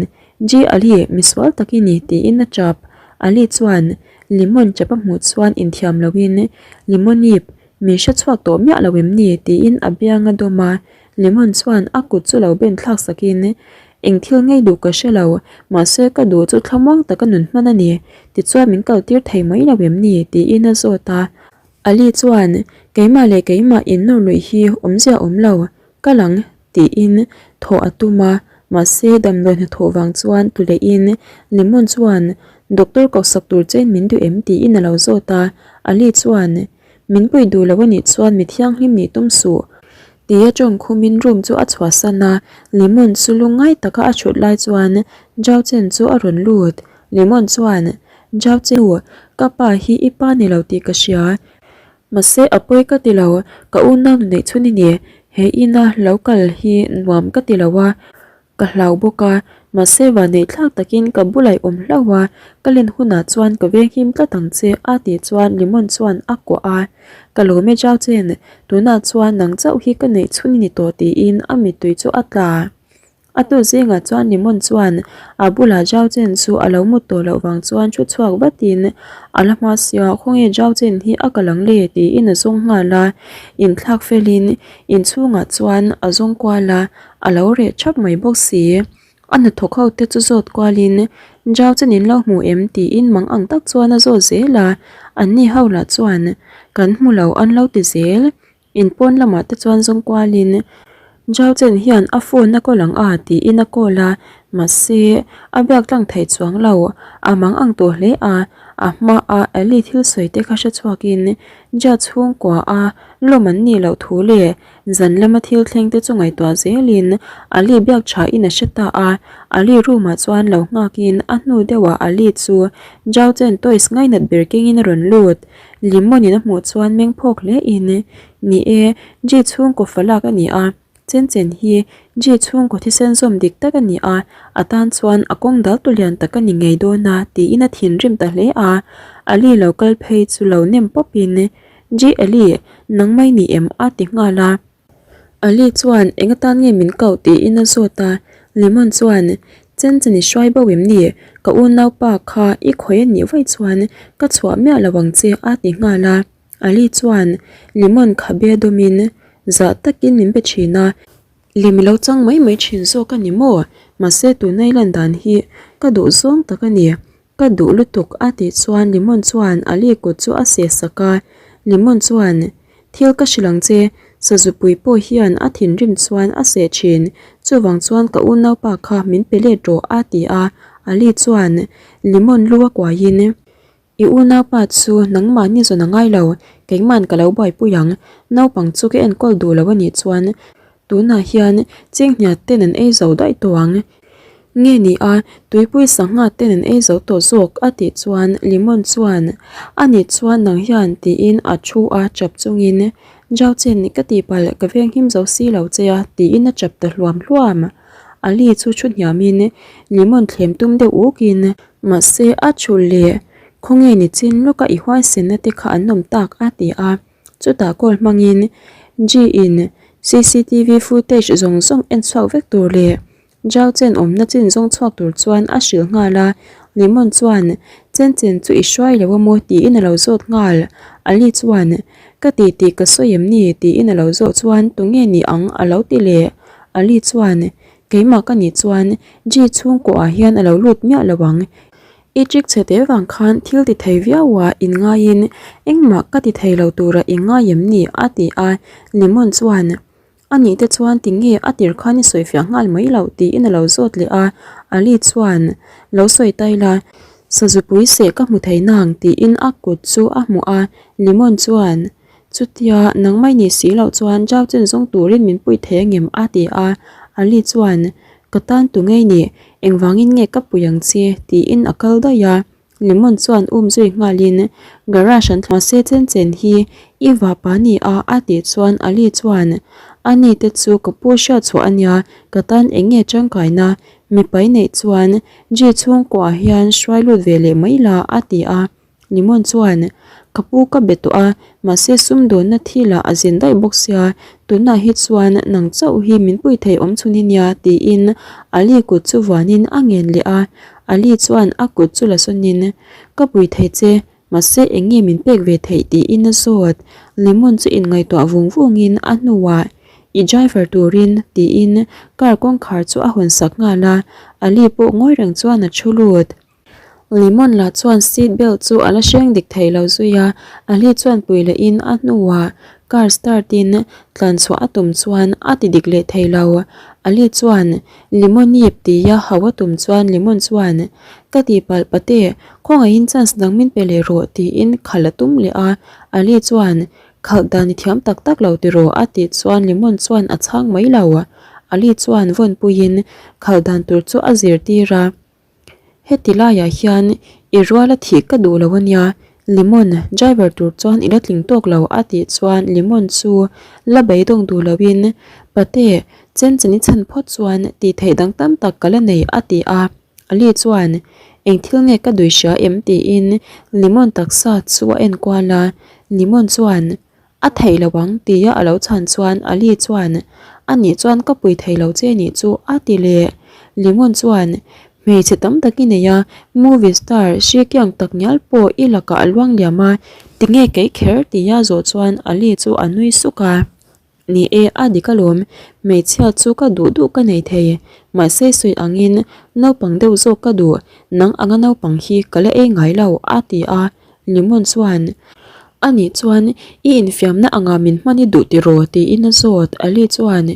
[SPEAKER 1] Ji Ali, misual tak i ni tiin a tap. Ali chuan Lemon chap a hmuh chuan inthiam loin, Lemonip, min hre chhuak tawh miah lo em ni? tiin a biang a dawm a. Lemon chuan a kut chu lo ben thlak sakin, Eng thil ngei duh ka hre lo, mahse ka duh chu thlamuang taka nun hman a ni. Tichuan min kaltir thei mai lo em ni? tiin a zawt a. Ali chuan, Keimah leh keimah innawr luih hi awmzia awm lo, Kal ang, tiin thawh a tum a, mahse damdawi hnathawh vang chuan tlu lehin Lemon chuan Doctor kohsak tur chein min duh em tiin a lo zawt a, Ali chuan Min puih duh lo anih chuan mi thianghlim nih tum suh tia tawng khumin room chu a chhuahsan a, Lemon chu lungngai taka a thut lai chuan Zhao Chen chu a rawn lut, Lemon chuan Zhao Chen nu, ka pa hi i pa ni lo tih ka hria, Mahse a pawi ka ti lo, ka unau nu neih chhun i ni, he ina lo kal hi nuam ka ti lo a, ka hlau bawk a, mahse vanneih thlak takin ka bulah i awm hlauh a, ka len hunah chuan ka venghim tlat ang che a tih chuan Limon chuan a kuah a, ka lawm e Zhao Chen, tunah chuan nang chauh hi ka neih chhun i ni tawh tiin a mittui chu a tla. A tu zingah chuan Limon chuan a bulah Zhao Chen chu a lo mut tawh loh vang chuan thu chhuak vatin a la hma sia khawnge Zhao Chen hi a kal ang le tiin a zawng nghal a, inthlak felin inchhungah chuan a zawng kual a, a lo reh thap mai bawk si. A hnathawk ho te chu zawt kualin Zhao Chen in lo hmu em tiin mang ang tak chuan a zawt zel a, anni ho lah chuan kan hmu lo an lo ti zel. In pawn lamah te chuan zawng kualin Zhao Chen hian a phone a call ang a tiin a call a, mahse a biak tlang thei chuang lo, a mang ang tawh hle a, a hmaa Ellie thil sawi te kha hre chhuakin Jia chhungkua a lawm an nih loh thu leh zan lama thil thleng te chu ngaihtuah zelin Ali biak tha in a hre ta a, Ali room ah chuan lo nghakin a hnu deuhah Ali chu Zhao Chen toys ngainat ber kengin a rawn lut. Limon in a hmuh chuan meng phawk hle in, Ni e, Ji chhungkaw falak a ni a, chen chen hi Ji chhungkaw thisen zawm dik tak a ni a, a tan chuan a kawng dal tu lian tak a ni ngei dawn a tiin a thinrim ta hle a. Ali lo kal phei chu lo nem pawp in, Ji Ali, nang mai ni em? a ti nghal a. Ali chuan eng atan nge min koh tiin a zawt a, Lemon chuan Chen chen i hruai bo em ni? Ka unaupa kha i khawi a nih vaih chuan ka chhuah miah lo ang che a ti nghal a, Ali chuan Lemon khabe dawmin zah takin min be thin a, lem i lo chang mai mai thin zawk a ni maw? Mahse tuna i lan dan hi ka duh zawng tak a ni, Ka duh lutuk a tih chuan Limon chuan Ali kut chu a seh sak a, Limon chuan, Thil ka hrilh ang che, Sazupui pawh hian a thinrim chuan a seh thin, chuvang chuan ka unaupa kha min pe let rawh a ti a, Ali chuan Limon lu a kuaiin, I unaupa chu nangmahni zawn a ngai lo, keimahn ka lo buaipui ang, naupang chu ka enkawl duh lo a nih chuan Tunah hian chinghnia ten an ei zo daih tawh ang. Nge ni a, tuipui sangha ten an ei zo tawh zawk a tih chuan Limon chuan a nih chuan nang hian tiin a thu a chap chungin Zhao Chen ka tihpalh ka venghim zo si lo che a tiin a chap ta hluam hluam. Ali chu thu hniamin Limon thlem tum deuh ukin mahse a thu leh khawnge ni chin lawka i huaisenna te kha an awm tak a ti a. Chutah call hmangin G in cctv footage zawng zawng en chhuak vek tur leh Zhao Chen awmna chin zawng chhuak tur chuan a hrilh nghal a, Lemon chuan Chen Chen chu i hruai lo amaw tiin a lo zawt nghal. Ali chuan Ka ti tih ka sawi em ni tiin a lo zawh chuan tunge ni ang a lo ti leh. Ali chuan Keimah ka nih chuan G chhungkuah hian a lo lut miah lo ang. I chik chhe te vang khan thil ti thei viau a in ngaiin engmah ka ti thei lo tura i ngai em ni? a ti a, Lemon chuan. A nih te chuan tinge a tir khan i sawifiah nghal mai loh tiin a lo zawt leh a, Ali chuan lo sawi ta ila sazupui seh ka hmu thei nang tiin a kut chu a hmuh a, Limon chuan chutia nangmah i nih si loh chuan Zhao Chen zawng turin min pui thei angem a ti a, Ali chuan ka tan tu ngei nih engvangin nge ka pui ang che tiin a kal daih a. Lemon chuan um zui nghalin garage an thlawh se chen chen hi i vapa ni a a tih chuan Ali chuan a ni te chu ka pu hriat chhuah a nia ka tan eng nge tangkaina mipai neih chuan Ji chhungkuah hian hruai lut ve leh mai la a ti a Lemon chuan ka pu ka be tawh a mahse sumdawnna thilah a zin daih bawk sia tunah hi chuan nang chauh hi min pui thei awm chhun i nia tiin Ali kut chu vuanin a ngen leh a. Ali chuan a kut chu la sawnin, Ka pui thei che, mahse eng nge min pek ve theih tiin a zawt. Lemon chu inngaihtuah vung vungin a hnuah, I driver turin tiin car kawngkhar chu a hawn sak nghal a, Ali pawh ngawi reng chuan a thu lut. Lemon lah chuan seat belt chu a la hreng dik thei lo zui a, Ali chuan pui lehin a hnuah car start in tlan chhuah a tum chuan a ti dik leh thei lo. Ali chuan Limonip tia hau a tum chuan Limon chuan, Ka tihpalh pate, khawngaihin chance dang min pe leh rawh tiin khalh a tum leh a. Ali chuan, Khalh dan i thiam tak tak lo tiraw a tih chuan Limon chuan a chhang mai lo. Ali chuan vawnpuiin khalh dan tur chu a zirtir a. Heti laiah hian i ruala thih ka duh lo a nia, Limon, driver tur chuan i la tling tawk lo a tih chuan Limon chu la beidawng duh loin, Pate, chen chen i chhan phawt chuan tih theih dang tam tak ka la nei a ti a. Ali chuan, Eng thil nge ka dui hria em? tiin Limon taksa chu a en kual a. Limon chuan, A theih lo ang tia a lo chhan chuan Ali chuan, A nih chuan ka pui thei lo che nih chu a ti leh. Limon chuan, Hmeichhe tam tak i nei a, movie star hrikiang tak ngial pawh i lakah a luang liam a, tinge kei kher tia zawh chuan Ali chu a nui suk a. Ni e, a dik alawm, hmeichhia chu ka duh duh ka nei thei, mahse sawi angin naupang deuh zawk ka duh, nang anga naupang hi ka la ei ngai lo a ti a. Limon chuan, A nih chuan i infiamna anga min hman i duh tiraw? tiin a zawt. Ali chuan,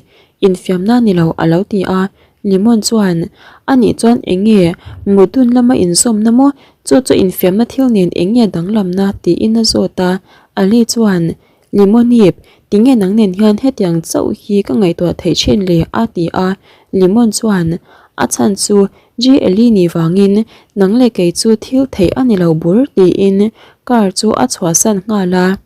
[SPEAKER 1] Infiamna ni lo a lo ti a. Limon chuan, A nih chuan eng nge mut dun lama inzawmna maw? Chu chu infiamna thil nen eng nge danglamna? tiin a zawt a. Ali chuan, Limonip, tinge nang nen hian hetiang chauh hi ka ngaihtuah theih thin le? a ti a. Limon chuan, A chhan chu GLE nih vangin nang leh kei chu thil theih a ni lo bur tiin car chu a chhuahsan nghal a.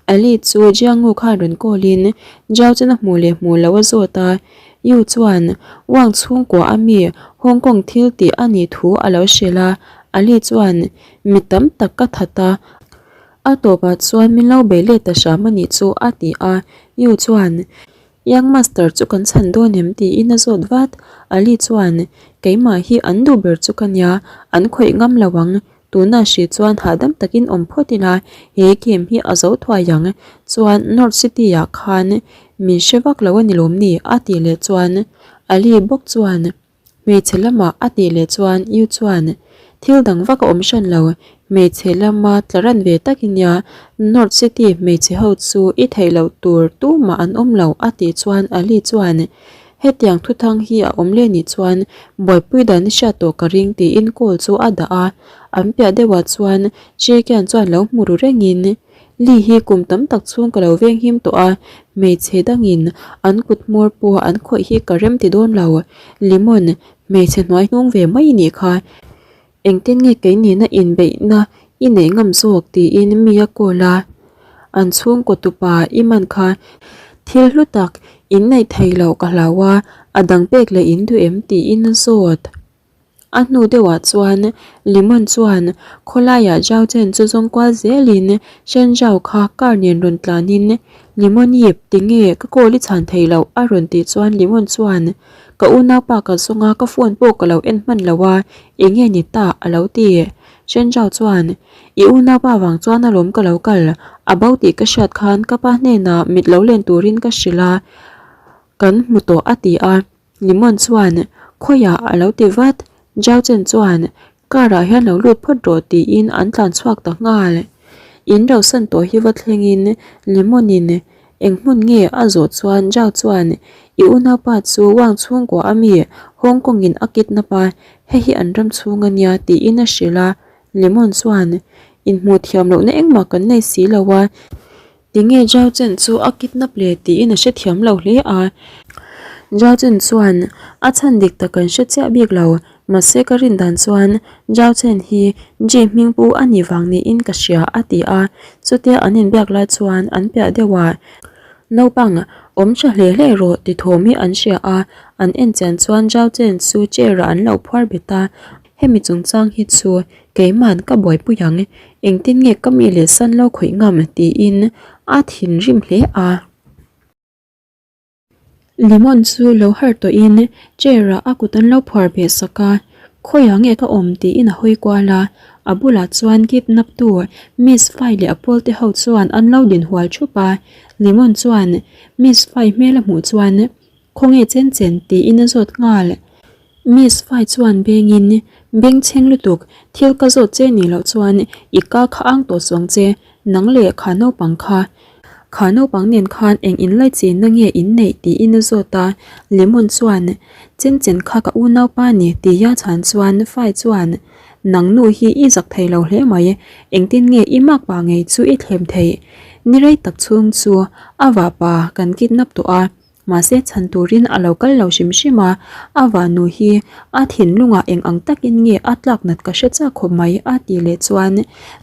[SPEAKER 1] Ali chu Jiangu khan rawn call in Zhao chuan a hmuh leh hmuh loh a zawt a. Yu chuan Wang chhungkua a mi Hong Kong thil tih a nih thu a lo hrilh a. Ali chuan mi tam tak ka that a, a tawpah chuan min lo bei let ta hram a nih chu a ti a. Yu chuan Young Master chu kan chhan dawn em tiin a zawt vat. Ali chuan, Keimah hi an duh ber chu ka nia, an khawih ngam lo ang. Tunah hrih chuan hahdam takin awm phawt ila, he game hi a zo thuai ang. Chuan North City ah khan min hre vak lo a ni lawm ni? a tih leh chuan Ali bawk chuan, Hmeichhe lamah a tih leh chuan U chuan, Thil dang vak a awm hran lo, hmeichhe lama tla ran ve tak i nia, North City hmeichhe ho chu i theih loh tur tumah an awm lo a tih chuan Ali chuan, Hetiang thuthang hi a awm leh nih chuan buaipui dan i hriat tawh ka ring tiin call chu a dah a, an piah deuhah chuan Chekian chuan lo hmu ru rengin, Li hi kum tam tak chhung ka lo venghim tawh a, hmeichhe dangin an kut hmawr pawh an khawih hi ka rem ti dawn lo. Limon, hmeichhe hnuai hnung ve mai i nih kha. Engtin nge kei nena inbeihna i neih ngam zawk tiin mi a call a. An chhungkaw tupa i man kha thil hlu tak in neih thei loh ka hlau a, a dang pek leh in duh em tiin a zawt. A hnu deuhah chuan Limon chuan khawlaiah Zhao Chen chu zawng kual zelin Shen Zhao kha car nen rawn tlanin Limon yip tinge ka call i chhan thei loh a rawn tih chuan Limon chuan ka unaupa ka zawng a ka phone pawh ka lo en hman lo a enge ni ta a lo ti. Shen Zhao chuan i unaupa vang chuan alawm ka lo kal a bo tih ka hriat khan ka pa hnenah mit lo len turin ka hrilh a kan hmu tawh a ti a. Limon chuan, Khawiah a lo ti vat. Zhao Chen chuan, Car ah hian lo lut phawt rawh tiin an tlan chhuak ta nghal. In rauhsan tawh hi va thlengin Limon in. Eng hmun nge a zawh chuan Zhao chuan, I unaupa chu Wang chhungkua a mi, Hong Kong in a kidnap a, hei hi an ram chhung a nia tiin a hrilh a. Lemon chuan, Inhmuh thiam lohna engmah kan nei si lo a, tinge Zhao Chen chu a kidnap le tiin a hrethiam lo hle a. Zhao Chen chuan, A chhan dik tak kan hre chiah bik lo, Mahse ka rin dan chuan Zhao Chen hi Ji hming pu a nih vang niin ka hria a ti a, chutia an inbiak lai chuan an piah deuh a, Naupang, awm tha hle hle rawh ti thawm hi an hria a, an en chian chuan Zhao Chen chu chair ah an lo phuar bet a, hemi chungchang hi chu keiman ka buaipui ang, engtin nge ka mi leh san lo khawih ngam tiin a thinrim hle a. Lemon chu lo harh tawhin chair ah a kut an lo phuar beh sak a, khawiah nge ka awm tiin a hawi kual a, a bulah chuan kidnap tu Miss Fai leh a pawl te ho chuan an lo din hual thup a, Lemon chuan Miss Fai hmel a hmuh chuan khawnge chen chen tiin a zawt nghal. Miss Fai chuan bengin bengchheng lutuk thil ka zawt che nih loh chuan i ka kha ang tawh chuang che Nang leh kha naupang kha, kha naupang nen khan eng inlaichinna nge in neih tiin a zawt a, Lemon chuan, Chen chen kha ka unaupa ni tia chhan chuan Fai chuan, Nang nu hi i zak thei lo hle mai, engtin nge i makpa ngei chu i thlem theih? Ni rei tak chhung chu a vahpa kan kidnap tawh a, Mahse chhan turin a lo kal lo hrim hrim a, a vanu hi a thinlungah eng ang takin nge a tlak nat ka hre chak khawp mai a tih leh chuan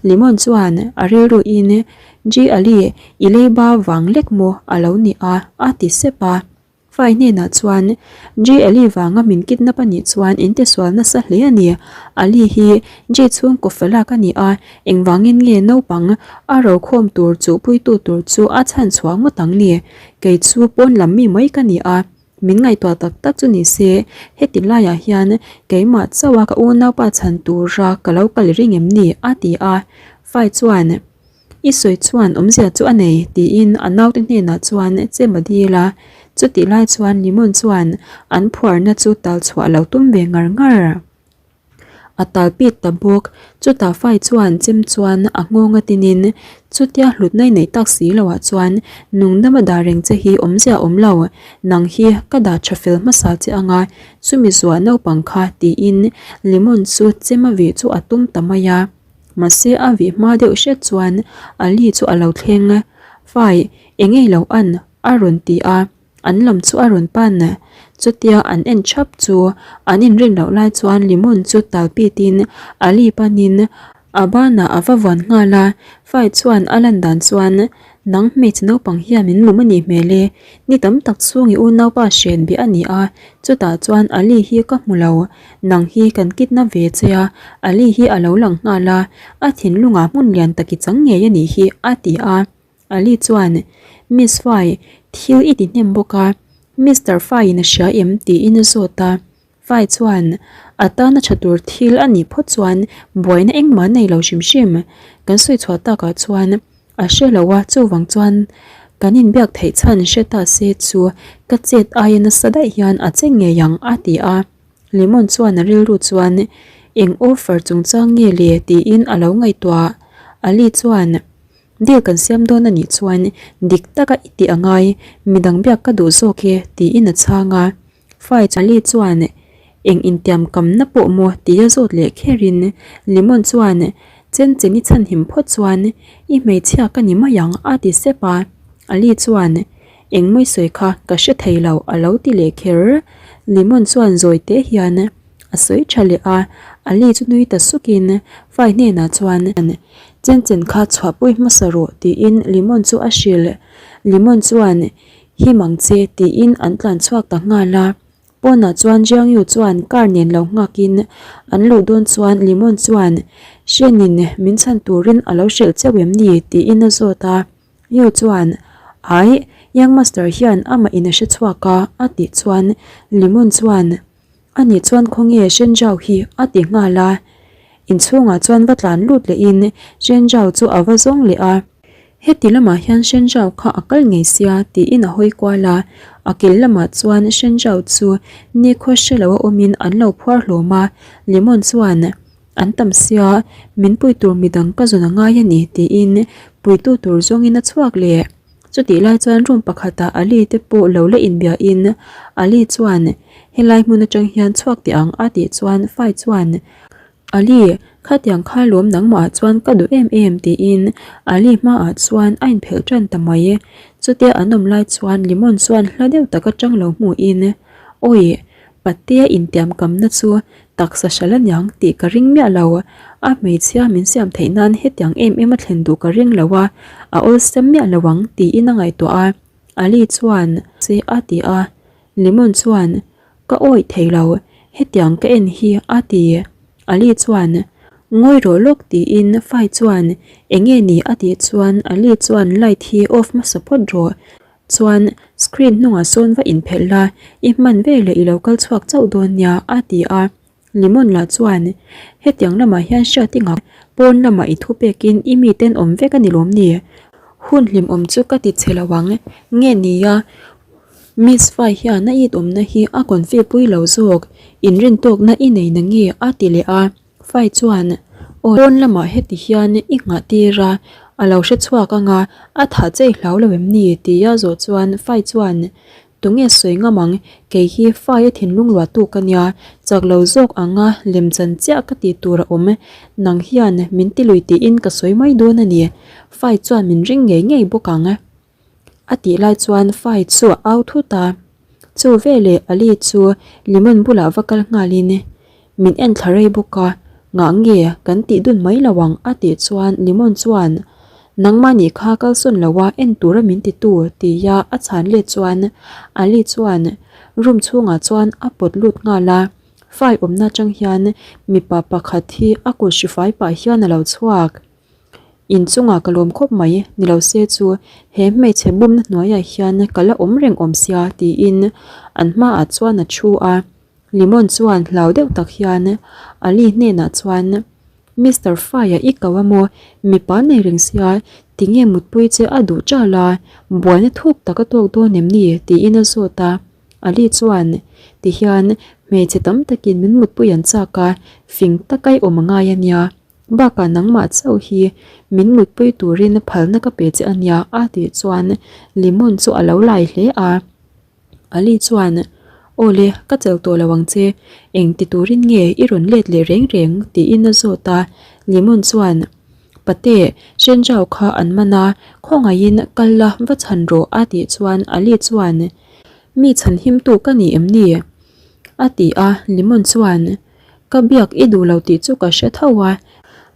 [SPEAKER 1] Limon chuan a rilruin Ji Ali i leiba vang lek maw a lo ni a a ti sep a. Fai hnenah chuan Ji Ali vanga min kidnap a nih chuan in tisual nasa hle a ni, Ali hi Ji chhungkaw falak a ni a, engvangin nge naupang a rokhawm tur chuhpuitu tur chu a chhan chhuah ngawt ang ni? Kei chu pawn lam mi mai ka ni a, min ngaihtuah tak tak chu ni se, heti laiah hian keimah chauha ka unaupa chhan tura ka lo kal ring em ni? a ti a. Fai chuan, I sawi chuan awmzia chu a nei, tiin a naute hnenah chuan chem a dil a. Chutih lai chuan Limon chuan an phuarna chu tal chhuah lo tum ve ngar ngar. A tal pit ta bawk. Chutah Fai chuan chem chuan a nghawng a tinin chutia hlutna i neih tak si loah chuan nungdam a dah reng che hi awmzia awm lo, nang hi ka dah tha fel hmasa che anga chumi zuah naupang kha tiin Lemon chu chem a vih chu a tum ta mai a. Mahse a vih hma deuh hret chuan Ali chu a lo thleng. Fai, eng ei lo an? a rawn ti a. An lam chu a rawn pan. Chutia an en thap chu an inrin loh lai chuan Limon chu tal pitin Ali panin a banah a va vuan nghal a, Fai chuan a lan dan chuan Nang hmeichhe naupang hian min mum a nih hmel e, ni tam tak chhung i unaupa hren beh a ni a, chutah chuan Ali hi ka hmu lo, nang hi kan kidnap ve che a, Ali hi a lo lang nghal a, a thinlungah hmun lian tak i chang ngei a nih hi a ti a. Ali chuan, Miss Fai, thil i ti hnem bawk a, Mister Fai-in a hria em? tiin a zawt a. Fai chuan, A tana tha tur thil a nih phawt chuan buaina engmah nei lo hrim hrim. Kan sawi chhuah takah chuan a hre lo a, chuvang chuan kan inbiak theih chhan hre ta se chu ka chet aia nasa daih hian a che ngei ang, a ti a. Lemon chuan a rilru chuan, Eng offer chungchang nge le? tiin a lo ngaihtuah. Ali chuan. Deal kan siam dawn a nih chuan dik taka i tih a ngai, midang biak ka duh zawk e tiin a chhang a. Fai Ali chuan eng intiam kamna pawh maw tia zawt leh kherin Lemon chuan chen chen i chhanhim phawt chuan i hmeichhia ka ni mai ang a ti sep a. Ali chuan eng mawi sawi kha ka hre thei lo a lo ti leh kher. Lemon chuan zawi teh hian a sawi tha leh a, Ali chu nui ta sukin Fai hnenah chuan Chen chen kha chhuahpui hmasa rawh tiin Limon chu a hrilh. Limon chuan Him ang che tiin an tlan chhuak ta nghal a. Pawnah chuan Jiang Yu chuan car nen lo nghakin an luh dawn chuan Limon chuan Hrenin min chhan turin a lo hrilh cheu em ni tiin a zawt a. Yu chuan Aih, Young Master hian amah in a hre chhuak a a tih chuan Limon chuan Ani chuan khawnge Shenjao hi a ti nghal a, inchhungah chuan va tlan lut lehin Shenjao chu a va zawng leh a. Heti lamah hian Shenjao kha a kal ngei sia tiin a hawi kual a, a kil lamah chuan Shenjao chu nikhaw hre lo a awmin an lo phuar hlawm a, Lemon chuan an tam sia min pui tur midang ka zawn a ngai a ni tiin puitu tur zawngin a chhuak leh. Chutih lai chuan room pakhatah Ali te pawh lo la inbiahin Ali chuan helai hmun atang hian chhuak teh ang a tih chuan Fai chuan Ali, khatiang kha lawm nangmah ah chuan ka duh em em tiin Ali hmaah chuan a inphelh tan ta mai. Chutia an awm lai chuan Limon chuan hla deuh tak atang lo hmuhin Awi, Patea intiam kamna chu taksa hral aniang tih ka ring miah lo, a hmeichhia min siam theih nan hetiang em em a thlen duh ka ring lo a, a awlsam miah lo ang tiin a ngaihtuah a. Ali chuan che a ti a, Lemon chuan ka awih thei lo, hetiang ka en hi a ti. Ali chuan ngawi rawh lawk tiin Fai chuan enge ni a tih chuan Ali chuan light hi off hmasa phawt rawh Chuan screen hnungah sawn va inphelh la, i hman veleh i lo kal chhuak chauh dawn nia, a ti a. Limon lah chuan, Hetiang lamah hian hriat i ngak, pawn lamah i thu pekin i miten awm vek a ni lawm ni? Hun hlimawm chu ka ti che lo ang, nge nia, Miss Fai hian a it awmna hi a confi pui lo zawk, inrintawkna i nei na nge? a ti leh a. Fai chuan, Aw, pawn lamah heti hian i nghah tir a, a lo hre chhuak ang a, a thah che i hlau lo em ni? tia zawh chuan Fai chuan, Tunge sawi ngam ang, kei hi Fai a thinlung luahtu ka nia, chak lo zawk ang a, lemchan chiah ka tih tur a awm, nang hian min ti lui tiin ka sawi mai dawn a ni, Fai chuan min ring ngei ngei bawk ang. A tih lai chuan Fai chu a au thut a, chu veleh Ali chu Limon bulah va kal nghalin, Min en thla rei bawk a, ngah nge kan tih dun mai lo ang a tih chuan Limon chuan, Nangmah nih kha kalsawn lo a en tura min ti tu tia a chhan let chuan Ali chuan room chhungah chuan a pawt lut nghal a, Fai awmna atang hian mipa pakhat hi a kut hri fai pah hian a lo chhuak. Inchungah ka lawm khawp mai, ni lo se chu he hmeichhe bumna hnuaiah hian ka la awm reng awm sia tiin an hmaah chuan a thu a. Limon chuan hlau deuh tak hian Ali hnenah chuan, Mister Fai-a i ko a maw? Mipa nei reng sia, tinge mutpui che a duh ṭal a, buaina thuk tak a tawk dawn em ni? tiin a zawt a. Ali chuan, Tihian hmeichhe tam takin min mutpui an chak a, fing taka i awm a ngai a nia. Bakah nangmah chauh hi min mutpui turin phalna ka pe che ania a tih chuan Limon chu a lo lai hle a. Ali chuan, Awle, ka chelh tawh lo ang che, eng ti turin nge i rawn let leh reng reng? tiin a zawt a. Limon chuan, Pate, Shenjao kha an man a, khawngaihin kal la va chhan rawh a tih chuan Ali chuan, Mi chhanhimtu ka ni em ni? a ti a. Limon chuan, Ka biak i duh lo tih chu ka hre tho a,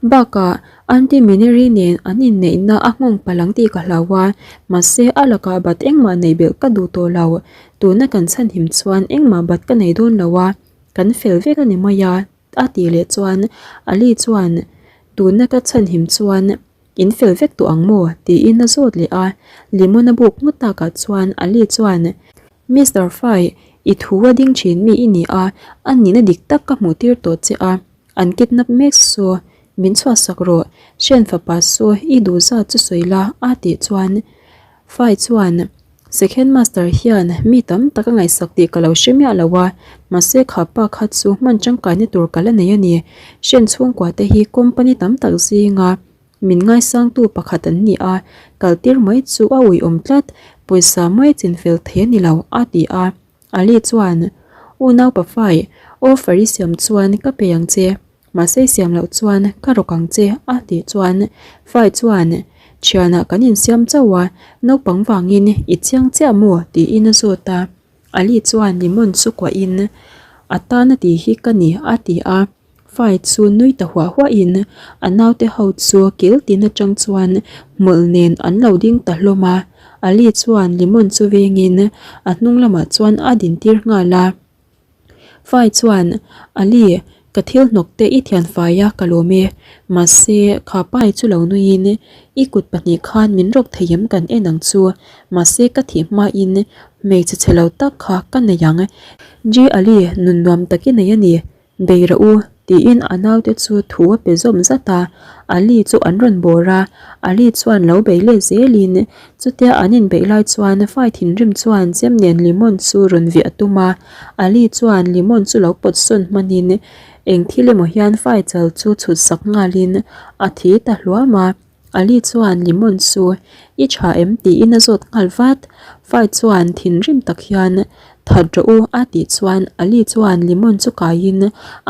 [SPEAKER 1] bakah Aunty Mineri nen an inneihna a nghawng palh ang tih ka hlau a, mahse a lakah bat engmah neih belh ka duh tawh lo, tuna kan chhanhim chuan engmah bat ka nei dawn lo a, kan fel vek a ni mai a, a tih leh chuan Ali chuan tuna ka chhanhim chuan in fel vek tawh ang maw? tiin a zawt leh a, Limon a buk ngawt takah chuan Ali chuan Mister Fai, i thu a ding thin mi i ni a, a nihna dik tak ka hmuh tir tawh che a, an kidnap mek saw, min chhuahsak rawh, Shen fapa saw i duh zat chu sawi la a tih chuan Fai chuan Second Master hian mi tam tak a ngaihsak tih ka lo hre miah lo a, mahse kha pa kha chu hman tangkaina tur ka la nei a ni, Shen chhungkua te hi company tam tak zinga Min ngaisangtu pakhat an ni a, kaltir mai chu a uiawm tlat, pawisa mai chinfel thei a ni lo, a ti a. Ali chuan, Unau pafai, offer i siam chuan ka pe ang che, mahse i siam loh chuan ka rawk ang che, a tih chuan Fai chuan, Thianah kan insiam chauh a, naupang vangin i chiang chiah maw? tiin a zawt a. Ali chuan limon chu kuahin, A tana tih hi ka ni, a ti a. Fai chu nui ta huah huahin a naute ho chu kil tin atang chuan hmawlh nen an lo ding ta hlawm a. Ali chuan limon chu vengin a hnung lamah chuan a din tir nghal a. Fai chuan, Ali, ka thil hnawk te i thian fai a ka lawm e. Mahse, kha pai chu lo nuiin i kut pahnih khan min rawk thei em kan en ang chu. Mahse, ka thih hmain hmeichhe chhe lo tak kha ka nei ang. G. Ali, nun nuam tak i nei a ni. Bei rawh u, tiin a naute chu thu a pe zawm zat a, Ali chu an rawn bawr a, Ali chuan lo bei let zelin chutia an inbeih lai chuan fai thinrim chuan chem nen limon chu rawn viah a tum a, Ali chuan limon chu lo pawt sawn hmanin eng thil emaw hian fai chal chu chhut sak nghalin a thi ta hluam a. Ali chuan Limon chu i tha em tiin a zawt nghal vat. Fai chuan thinrim tak hian That rawh u a tih chuan Ali chuan Limon chu kaiin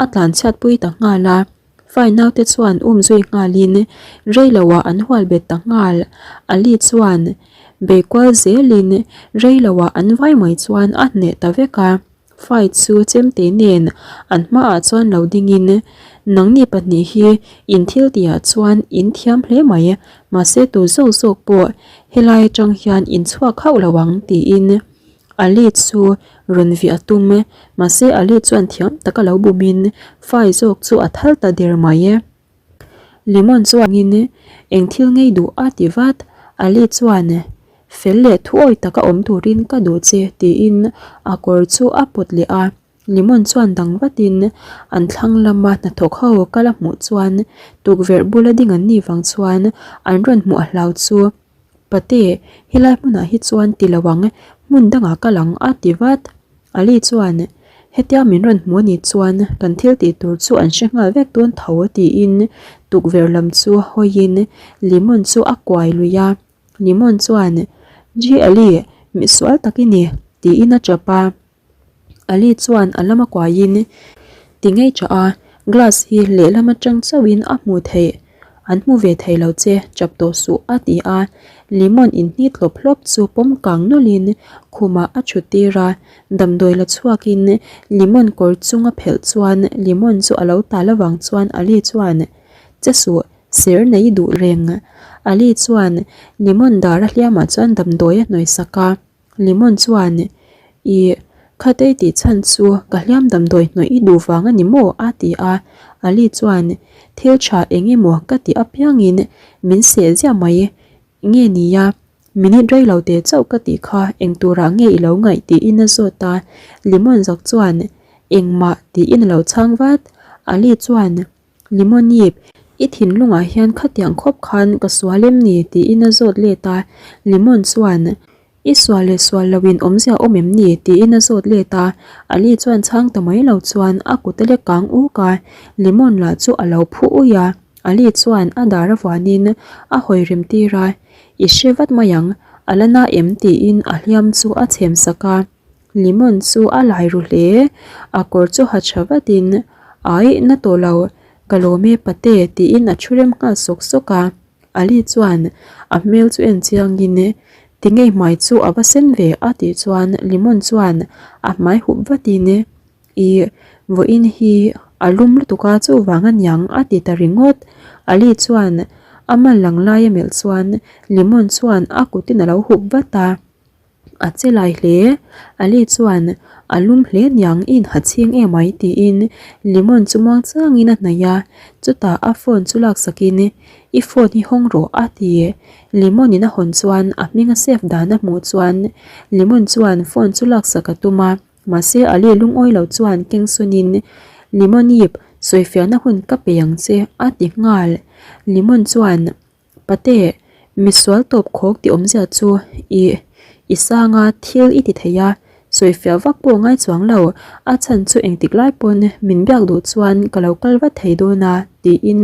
[SPEAKER 1] a tlanchhiatpui ta nghal a. Fai naute chuan um zui nghalin rei loah an hual bet ta nghal. Ali chuan bei kual zelin rei loah an vai mai chuan a hneh ta vek a. Fai chu chemte nen an hmaah chuan lo dingin, Nangni pahnih hi in thil tihah chuan in thiam hle mai, mahse tu zawk zawk pawh helai atang hian in chhuak hauh lo ang tiin Ali chu rawn vih a tum. Mahse Ali chuan thiam taka lo bumin Fai zawk chu a thal ta der mai. Lemon chuanin eng thil ngei duh a ti vat. Ali chuan fel leh thuawi taka awm turin ka duh che tiin a kawr chu a pawt leh a. Lemon chuan dang vatin an thlang lama hnathawk ho kal a hmuh chuan tukverh bula ding an nih vang chuan an rawn hmuh a hlau chu. Pate, helai hmunah hi chuan ti lo ang, hmun dangah kal ang a ti vat. Ali chuan, Hetia min rawn hmu anih chuan kan thil tih tur chu an hre nghal vek dawn tho tiin tukverh lam chu hawiin Limon chu a kuai lui a. Limon chuan, Ji Ali, misual tak i ni tiin a tap a. Ali chuan a lama kuaiin ti ngei tah a, glass hi lehlam atang chauhin a hmuh theih, an hmu ve thei lo che, chap tawh suh a ti a, lemon inhnit hlawp hlawp chu pawm kang nawlhin khumah a thut tir a, damdawi la chhuakin lemon kawr chung a phelh chuan lemon chu a lo tal avang chuan Ali chuan che suh ser nei duh reng. Ali chuan lemon dar a hliamah chuan damdawi a hnawih sak a. Lemon chuan, Ih, khatei tih chhan chu ka hliam damdawi hnawih i duh vang a ni maw? a ti a. Ali chuan, Thil tha eng emaw ka tih apiangin min seh ziah mai nge nia, minute rei lo teh chauh ka tih kha eng turah nge i lo ngaih tiin a zawt a. Lemon zak chuan, Engmah tiin a lo chhang vat. Ali chuan, Limonip, i thinlungah hian khatiang khawp khan ka sual em ni? tiin a zawt let a. Limon chuan, I sual leh sual loin awmzia awm em ni? tiin a zawt let a. Ali chuan chhang ta mai lo chuan a kut a lek kang uk a, Limon lah chu a lo phu ui a. Ali chuan a dar a vuanin a hawi rem tir a, I hre vat mai ang, a la na em? tiin a hliam chu a chhem sak a. Limon chu a lai ru hle, a kawr chu ha tha vatin, Aih, na tawh lo, ka lawm e pate tiin a thu rem nghal sawk sawk a. Ali chuan a hmel chu en chiangin, Tinge hmai chu a va sen ve a tih chuan Limon chuan a hmai hup vatin, Ih, vawiin hi a lum lutuk a chuvang aniang a ti ta ringawt. Ali chuan a mal lang lai a melh chuan Limon chuan a kutin a lo hup vat a. A che lai hle. Ali chuan, A lum hle niang i inha chhing em ai tiin Limon chu muang changin a hnaih a, chutah a phone chu laksakin, I phone hi hawng rawh a ti. Limon in a hawn chuan a hming a save dan a hmuh chuan Limon chuan phone chu laksak a tum a, mahse Ali lungawi lo chuan keng sunin, Limon yip, sawifiahna hun ka pe ang che a ti nghal. Limon chuan. Pate, misual tawp khawk tih awmzia chu i i sanga thil i ti thei a, sawifiah vak pawh ngai chuang lo, a chhan chu engtik lai pawn min biak duh chuan ka lo kal vat thei dawn a tiin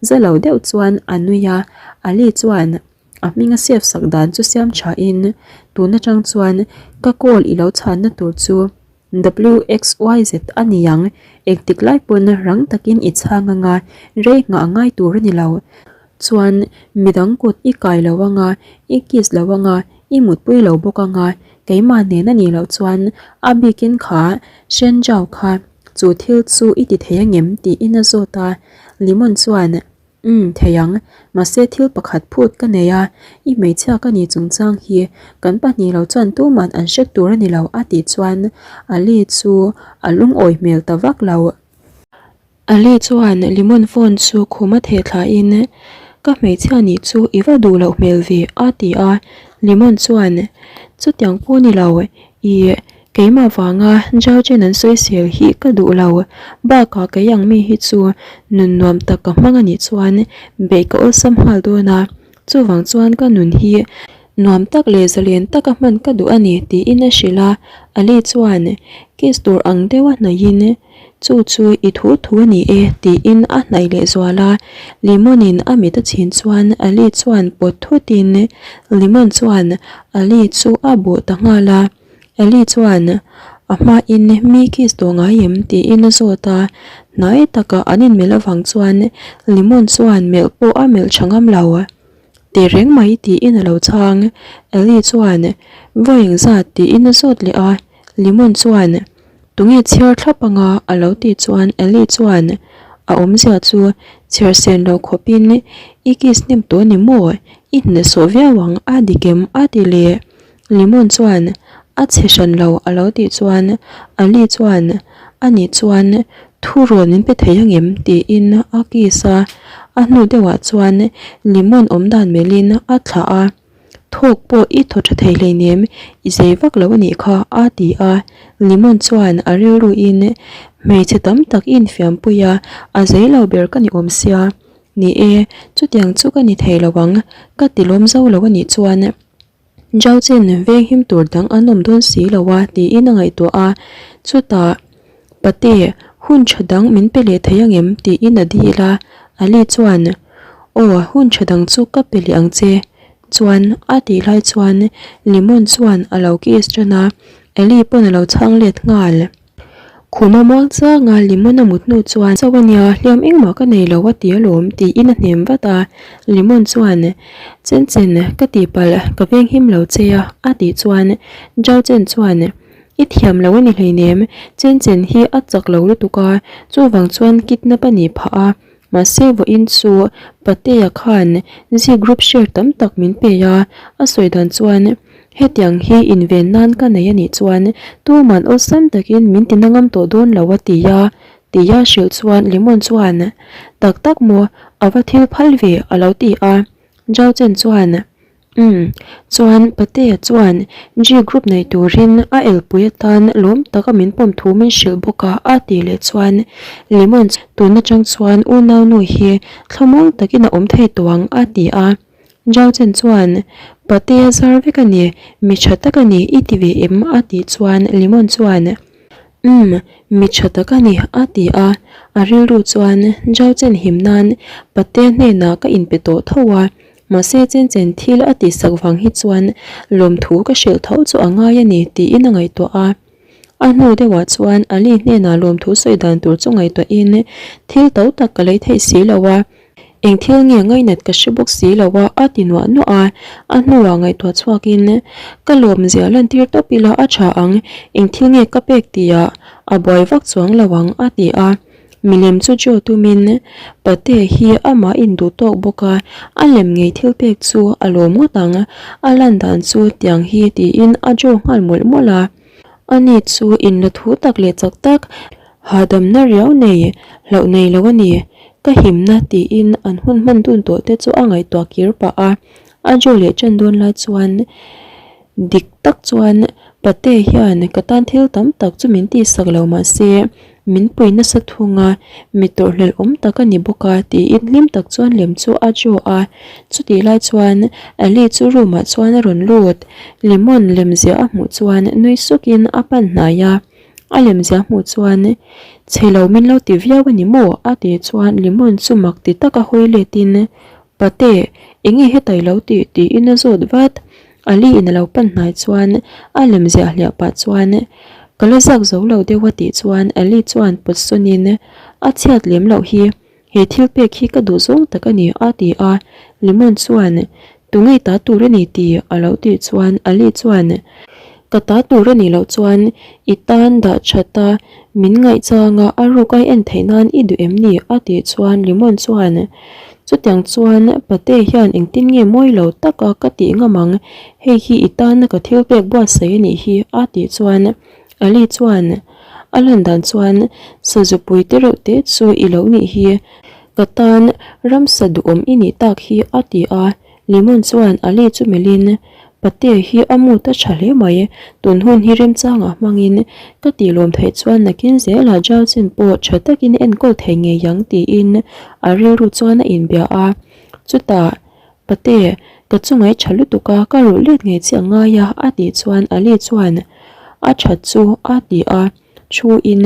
[SPEAKER 1] za lo deuh chuan a nui a, Ali chuan a hminga save sak dan chu siam thain tun atang chuan ka call i lo chhanna tur chu WXYZ a ni ang, engtik lai pawn rang takin i chhang anga rei nghah ngai tur a ni lo. Chuan midang kut i kai lo anga, i kiss lo anga, i mutpui lo bawk anga, keimah nen a nih loh chuan a bikin kha Shenjao kha chu thil chu i ti thei angem tiin a zawt a, Limon chuan Umm, thei ang. Mahse thil pakhat phut ka nei a, i hmeichhia ka ni chungchang hi kan pahnih lo chuan tuman an hre tur a ni lo a tih chuan Ali chu a lungawi hmel ta vak lo. Ali chuan Limon phone chu khum a theh thlain Ka hmeichhia nih chu i va duh loh hmel ve a ti a, Limon chuan Chutiang pawh ni lo, i Keimah vanga Jauchen an sawisel hi ka duh lo. Bakah kei ang mi hi chu nun nuam tak ka hmang a nih chuan beih ka awlsam nghal dawn a, chuvang chuan ka nun hi Nuam tak leh zalen taka hman ka duh a ni, tiin a hrilh a. Ali chuan kiss tur ang deuha hnaihin, Chu chu i thu thu a ni e, tiin a hnaih leh zual a. Lemon-in a mit a chhin chuan Ali chuan pawt thutin Lemon chuan Ali chu a bawh ta nghal a. Ali chuan a hmain mi kiss tawh ngai em tiin a zawt a, hnai takah an inmelh avang chuan Lemon chuan melh pawh a melh tha ngam lo. Teh reng mai tiin a lo chhang. Ellie chuan, Vawi engzat? tiin a zawt leh a. Lemon chuan, Tunge chhiar thlap anga? a lo tih chuan Ellie chuan, A awmzia chu chhiar sen lo khawpin i kiss hnem tawh ni maw? I hnehsawh viau ang a dik em? a ti leh. Lemon chuan, A chhe hran lo a lo tih chuan Ali chuan, A nih chuan thu rawn min pe thei angem? tiin a kiss a, a hnu deuhah chuan Lemon awm dan melhin a thlah a, Thawk pawh i thaw tha thei hleinem, i zei vak lo a nih kha a ti a, Lemon chuan a rilruin hmeichhe tam tak i infiampui a, a zei lo ber ka ni awm sia, ni e, chutiang chu ka ni thei lo ang, ka ti lawm zo lo a nih chuan. Zauchen veng him tur dang an awm dawn si lo a tiin a ngaihtuah a, chutah Pate, hun tha dang min pe leh thei angem tiin a dil a, Ali chuan Aw hun tha dang chu ka pe leh ang che chuan a tih lai chuan Lemon chuan a lo kiss tan a, Ali pawn a lo chhang let nghal. Khuma muang changa Lemon a mut hnu chuan Chau a nia, hliam engmah ka nei lo a ti alawm tiin a hnem vat a, Lemon chuan Chen chen ka tihpalh ka veng him lo che a a tih chuan Zhao Chen chuan I thiam lo a ni hleinem, Chen chen hi a chak lo lutuk a, chuvang chuan kidnap a nih phah a, Mahse vawiin chu Patea khan Zee group share tam tak min pe a, a sawi dan chuan hetiang hi inven nan ka nei a nih chuan tuman awlsam takin min ti na ngam tawh dawn lo a ti a, tia hrilh chuan Lemon chuan tak tak maw a va thil phal ve a lo ti a, Zhao Chen chuan Umm, chuan Patea chuan G group nei turin a elpui atan lawm taka min pawm thu min hrilh bawk a, a tih leh chuan Lemon tun atang chuan unau nu hi thlamuang takin a awm thei tawh ang a ti a. Zhao Chen chuan Patea zar vek a ni, mi tha tak a ni i ti ve em? a tih chuan Lemon chuan Umm, mi tha tak a ni a ti a, a rilru chuan Zhao Chen him nan Patea hnenah ka inpe tawh tho a, Mahse chen chen thil a tihsak vang hi chuan lawmthu ka hrilh tho chu a ngai a ni tiin a ngaihtuah a. A hnu deuhah chuan Ali hnenah lawmthu sawi dan tur chu ngaihtuahin thil to tak ka lei theih si lo a, eng thil nge ngainat ka hre bawk si lo a a ti nuah nuah a. A hnuah ngaihtuah chhuakin ka lawmzia lantir tawp ila a tha ang, eng thil nge ka pek tihah a buai vak chuang lo ang a ti a. Milem chu Joe tumin Pate hi amah induh tawk bawk a, a lem ngei thil pek chu a lawm ngawt ang, a lan dan chu tiang hi tiin a Joe nghal mawlh mawlh a. Ani chu inla thu tak leh chak tak, hahdamna riau nei, hlauh nei lo a ni, ka himna tiin an hun hman dun tawh te chu a ngaihtuah kir pah a, a Joe leh ṭan dawn lai chuan dik tak chuan Pate hian ka tan thil tam tak chu min tihsak lo mahse min pui nasa thung a, mi tawrhhlelh awm tak a ni bawk a tiin hlim tak chuan lem chu a draw a, chutih lai chuan Ali chu room ah chuan a rawn lut, Lemon lem ziah a hmuh chuan nui sukin a pan hnai a, a lem ziah hmuh chuan chhe lo min lo ti viau a ni maw a tih chuan Lemon chu mak ti taka hawi letin Pate enge heta i lo tih tiin a zawt vat. Ali in a lo pan hnai chuan a lem ziah hliah pah chuan ka la zak zo lo deuh a tih chuan Ali chuan pawt sawn in a chhiat lem loh hi he thil pek hi ka duh zawng tak a ni a ti a, Lemon chuan tunge ta tur a ni tih a lo tih chuan Ali chuan ka ta tur a nih loh chuan i tan dah that a min ngaihchang a a ruk ai en theih nan i duh em ni a tih chuan Lemon chuan Chutiang chuan Pate hian engtin nge mawi lo taka ka tih ngam ang, hei hi i tana ka thil pek buatsaih a nih hi a tih chuan Ali chuan a lan dan chuan sazupui te reuh te chu i lo nih hi, ka tan ramsa duhawm i nih tak hi a ti a, Lemon chuan Ali chu melhin Pate hi a mood a tha hle mai, tun hun hi remchangah hmangin ka tih lawm theih chuan nakin zelah Jalcin pawh tha takin enkawl thei ngei ang tiin a rilru chuan a inbia a. Chutah, Pate, Ka chunga i tha lutuk a, ka rulh let ngei che a ngai a, a tih chuan Ali chuan a that chu a ti a, thu in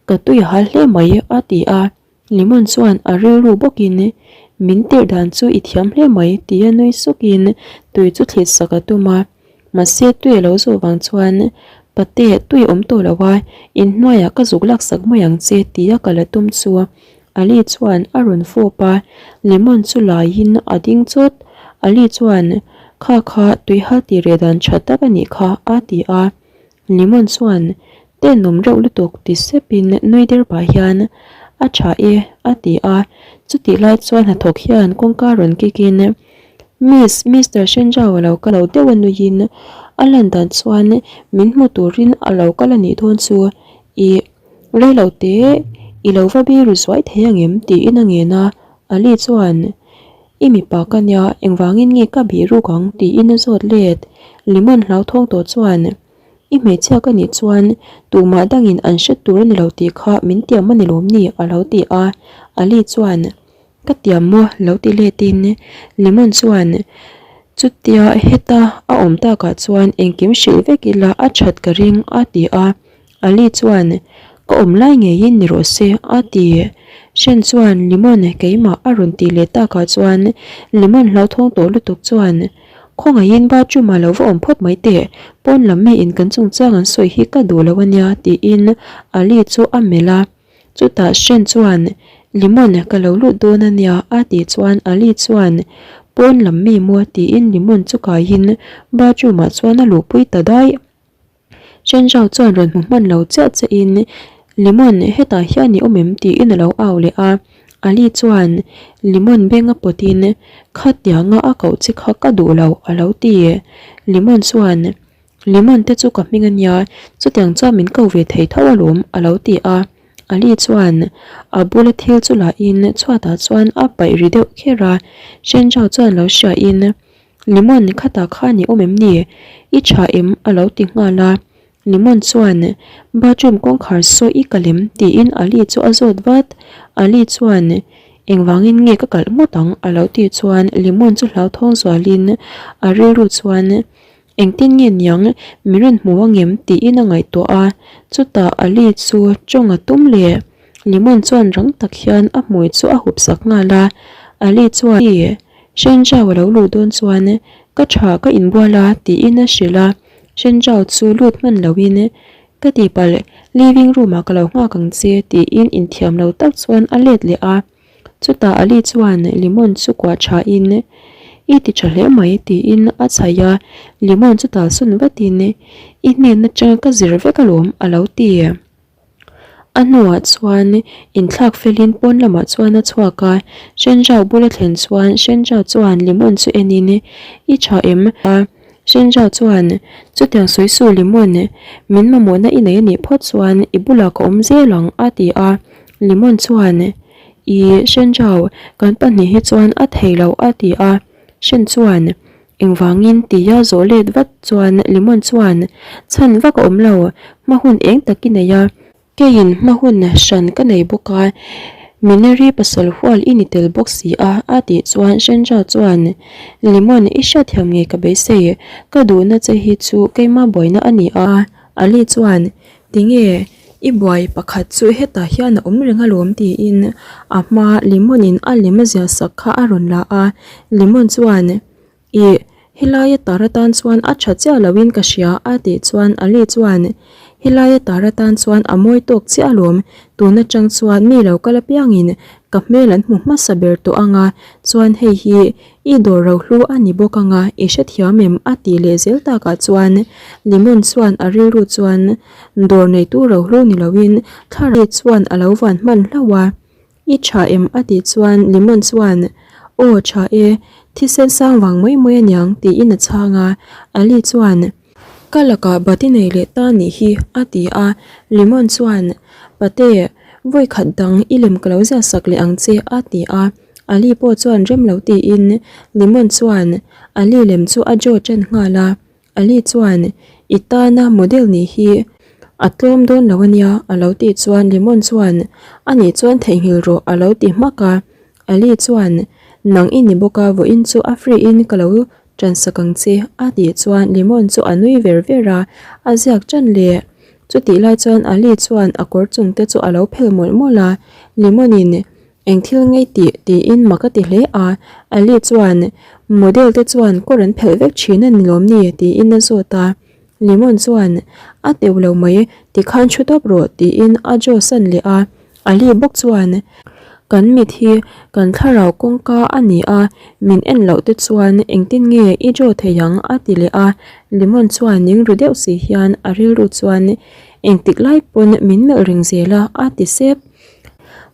[SPEAKER 1] ka tui a hal hle mai a ti a, Lemon chuan a rilru bawkin min tirh dan chu i thiam hle mai tia nui sukin tui chu thlit sak a tum a, mahse tui a lo zawh vang chuan Pate tui awm tawh lo a, inhnuaiah ka zuk laksak mai ang che tia ka la tum chu Ali chuan a rawn fawp a, lemon chu laiin a ding chawt. Ali chuan, Kha kha tuihal tih reh dan tha tak a nih kha, a ti a. Lemon chuan, Tenawm reuh lutuk ti sepin nui der pah hian, A tha e, a ti a. Chutih lai chuan hnathawk hian kawngka rawn kikin, Miss, Mister Shenjao a lo kal lo deuh a nuiin a lan dan chuan min hmu turin a lo kal a nih dawn chu. Ih. Reilo te i lo va biru zuai thei angem tiin a ngen a, Ali chuan I mipa ka nia engvangin nge ka bih ruk ang tiin a zawt let. Lemon hlauthawng tawh chuan I hmeichhia ka nih chuan tumah dangin an hre tur a ni lo tih kha min tiam a ni lawm ni a lo ti a, Ali chuan Ka tiam maw lo ti letin Lemon chuan chutia heta a awm takah chuan engkim hrilh vek ila a that ka ring a ti a. Ali chuan, Ka awm lai ngeiin ni rawh se, a ti. Shen chuan Limon keimah a rawn tih leh takah chuan Limon hlauthawng tawh lutuk chuan, Khawngaihin bathroom-ah lo va awm phawt mai teh, pawn lam miin kan chungchang an sawi hi ka duh lo a nia, tiin Ali chu a melh a. Chutah Shen chuan, Limon ka lo lut dawn a nia, a tih chuan Ali chuan, Pawn lam mi maw? tiin Limon chu kaiin bathroom-ah chuan a luhpui ta daih. Shenjao chuan rawn hmu hman lo chiah che in Lemon hetah hian i awm em tiin a lo au leh a, Ali chuan Lemon beng a pawt in khatianga a koh che kha ka duh lo a lo ti. Lemon chuan Lemon te chu ka hming a nia chutiang chuan min ko ve thei tho alawm a lo ti a, Ali chuan a bula thil chu lah in chhuatah chuan a paih ri deuh kher a, Shenjao chuan lo hria in Lemon khatah khan i awm em ni? I tha em? a lo ti nghal a. Lemon chuan, Bathroom kawngkhar saw i kalh em? tiin Ali chu a zawt vat. Ali chuan, Engvangin nge ka kalh ngawt ang? a lo tih chuan Lemon chu hlauthawng zualin a rilru chuan, Engtin nge niang min rawn hmu angem? tiin a ngaihtuah a. Chutah Ali chu tawng a tum leh. Lemon chuan rang tak hian a hmui chu a hup sak nghal a. Ali chuan, Shenjao a lo luh dawn chuan ka tha ka inbual a tiin a hrilh a, Shenjao chu lut hman loin ka tihpalh living room ah ka lo nghak ang che tiin inthiam lo tak chuan a let leh a, chutah Ali chuan lemon chu kuah tha in i ti tha hle mai tiin a chhaih a, lemon chu talsawn vatin i hnen atanga ka zir vek alawm a lo ti. A hnuah chuan inthlak felin pawn lamah chuan a chhuak a, Shenjao bula thlen chuan Shenjao chuan Lemon chu enin I tha em? a Shenjao chuan Chutiang sawi su Lemon, min mamawhna i nei a nih phawt chuan i bulah ka awm zel ang a ti a, Lemon chuan I Shenjao, kan pahnih hi chuan a thei lo a ti a, Shen chuan Engvangin tia zawh let vat chuan Lemon chuan chhan vak a awm lo, hma hun eng tak i nei a, keiin hma hun hran ka nei bawk a, Minari pasal hual i ni tel bawk si a a tih chuan Shenja chuan Lemon i hriatthiam ngei ka beisei, ka duhna che hi chu keima buaina a ni a. Ali chuan tinge i buai pakhat chu hetah hian a awm reng alawm tiin a hma Lemon in a lem a ziah sak kha a rawn la a, Lemon chuan Ih, helaia tar atan chuan a tha chiah loin ka hria a tih chuan Ali chuan helaia tar atan chuan a mawi tawk chiah alawm, tun atang chuan mi lo kal apiangin ka hmel an hmu hmasa ber tawh ang a, chuan hei hi i dawr rohlu a ni bawk ang a, i hrethiam em? a tih leh zel takah chuan Lemon chuan a rilru chuan dawr neitu rohlu ni loin thlarau chuan a lo van hman hlauh a. I tha em? a tih chuan Lemon chuan Aw tha e, thisen sang vang mai mai aniang tiin a chhang a, Ali chuan Ka lakah bati nei leh ta nih hi a ti a, Lemon chuan Pate, vawi khat dang i lem ka lo ziah sak leh ang che a ti a, Ali pawh chuan rem lo tiin Lemon chuan Ali lem chu a draw tan nghal a. Ali chuan, I tana model nih hi a tlawm dawn lo ania a lo tih chuan Lemon chuan, Anih chuan theihnghilh rawh a lo ti hmak a. Ali chuan, Nang i ni bawk a, vawiin chu a free in ka lo Ṭan sak ang che, a tih chuan Limon chu a nui ver ver a, a ziak ṭan leh. Chutih lai chuan Ali chuan a kawr chung te chu a lo phel mawlh mawlh a, Limon in eng thil ngei tih tiin mak a ti hle a, Ali chuan model te chuan kawr an phelh vek thin a ni lawm ni tiin a zawt a, Limon chuan a teuh lo mai tikhan thu tawp rawh tiin a jaw san leh a. Ali bawk chuan, Kan mit hi kan thlarau kawngka a ni a, min en loh te chuan engtin nge i draw thei ang? a ti leh a. Limon chuan ning ru deuh si hian a rilru chuan, Engtik lai pawn min melh reng zel a, a ti sep.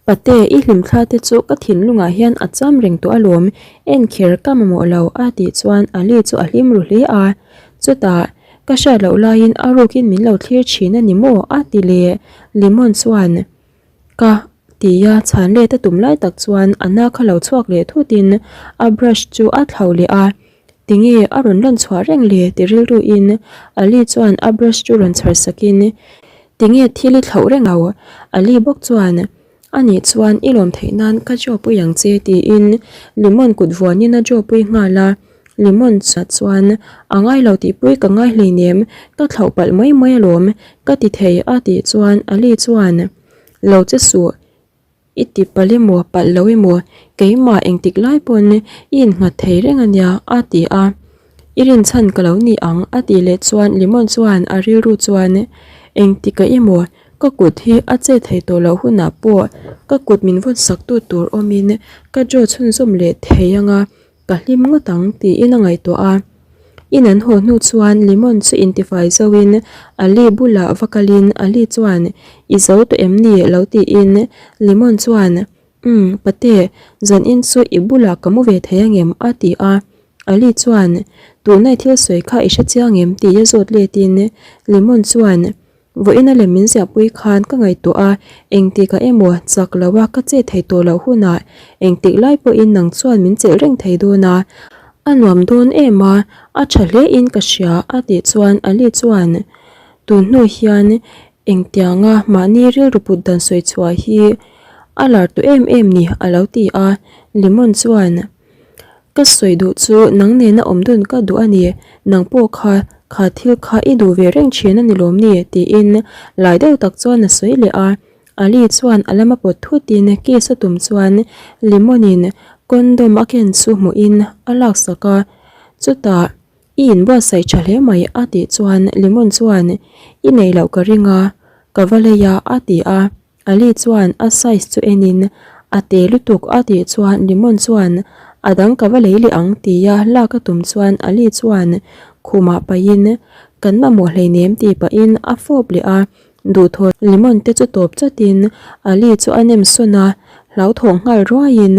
[SPEAKER 1] Pate, i hlimthla te chu ka thinlungah hian a cham reng tawh alawm, en kher ka mamawh lo, a tih chuan Ali chu a hlim ru hle a. Chutah, Ka hriat loh laiin a rukin min lo thlir thin a ni maw? a ti leh. Limon chuan, Ka tia chhan let a tum lai tak chuan a na kha lo chhuak leh thutin a brush chu a thlauh leh a. Tinge a rawn lan chhuah reng le ti rilruin Ali chuan a brush chu rawn chhar sakin, Tinge thil i thlauh reng lo? Ali bawk chuan, Anih chuan i lawm theih nan ka draw pui ang che tiin Limon kut vuanin a draw pui nghal a, Limon chuan a ngai lo tih pui ka ngai hleinem, ka thlauh palh mai mai alawm ka ti thei a tih chuan Ali chuan lo che suh i ti palh emaw palh lo emaw keimah engtik lai pawn i innghat thei reng ania a ti a. I rinchhan ka lo ni ang a tih leh chuan Limon chuan a rilru chuan engtikah emaw ka kut hi a che thei tawh loh hunah pawh ka kut min vawn sak tu tur awmin ka draw chhunzawm leh thei anga ka hlim ngawt ang tiin a ngaihtuah a. In an haw hnu chuan Limon chu intifai zoin Ali bulah va kalin Ali chuan i zo tawh em ni lo tiin Limon chuan Umm, pate, zanin chu i bulah ka mu ve thei angem? a ti a. Ali chuan, Tunai thil sawi kha i hre chiang em? tih a zawt letin Limon chuan, Vawiina lem min ziahpui khan ka ngaihtuah a, engtikah emaw chak lo a ka che thei tawh loh hunah engtik lai pawhin nang chuan min chelh reng thei dawn a, a nuam dawn em a, a tha hle in ka hria a tih chuan Ali chuan, Tun hnu hian engtianga mahni rilru put dan sawi chhuah hi A lar tawh em em ni a lo ti a, Limon chuan Ka sawi duh chu nang nena awm dun ka duh a ni, nang pawh kha kha thil kha i duh ve reng thin a ni lawm ni tiin lai deuh tak chuan a sawi leh a. Ali chuan a lama pawt thutin kiss a tum chuan Limon in condom a ken chu hmuhin a laksak a, chutah I inbuatsaih tha hle mai a tih chuan Limon chuan I neih loh ka ring a, ka va lei a a ti a. Ali chuan a size chu enin a te lutuk a tih chuan Limon chuan a dang ka va lei leh ang tia lak a tum chuan Ali chuan khumah pahin kan mamawh hleinem tih pahin a fawp leh a, duhthawh Limon te chu tawp chatin Ali chu a nem sawn a, hlauthawng nghal ruaiin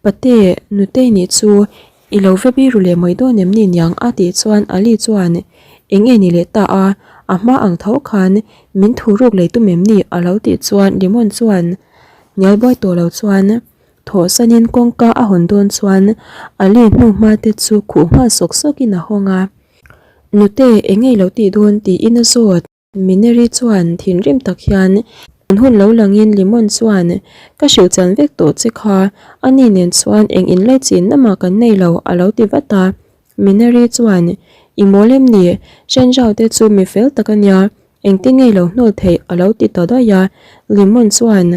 [SPEAKER 1] Pate nutei nih chu I lo va biru leh mai dawn em ni niang a tih chuan Ali chuan Eng nge ni leh ta a, a hma ang tho khan min thu ruk lei tum em ni a lo tih chuan Limon chuan hnial buai tawh lo chuan thawhsanin kawngka a hawn dawn chuan Ali hnu hma te chu khuh nghal sawk sawkin a hawng a, Nute eng nge i lo tih dawn tiin a zawt. Mineri chuan thinrim tak hian an hun lo langin Limon chuan ka hrilh chan vek tawh che kha, ani nen chuan eng inlaichin namah kan nei lo a lo ti vat a. Mineri chuan i mawl em ni, Shenjao te chu mi fel tak a nia, engtin nge i lo hnawl theih a lo ti ta daih a. Limon chuan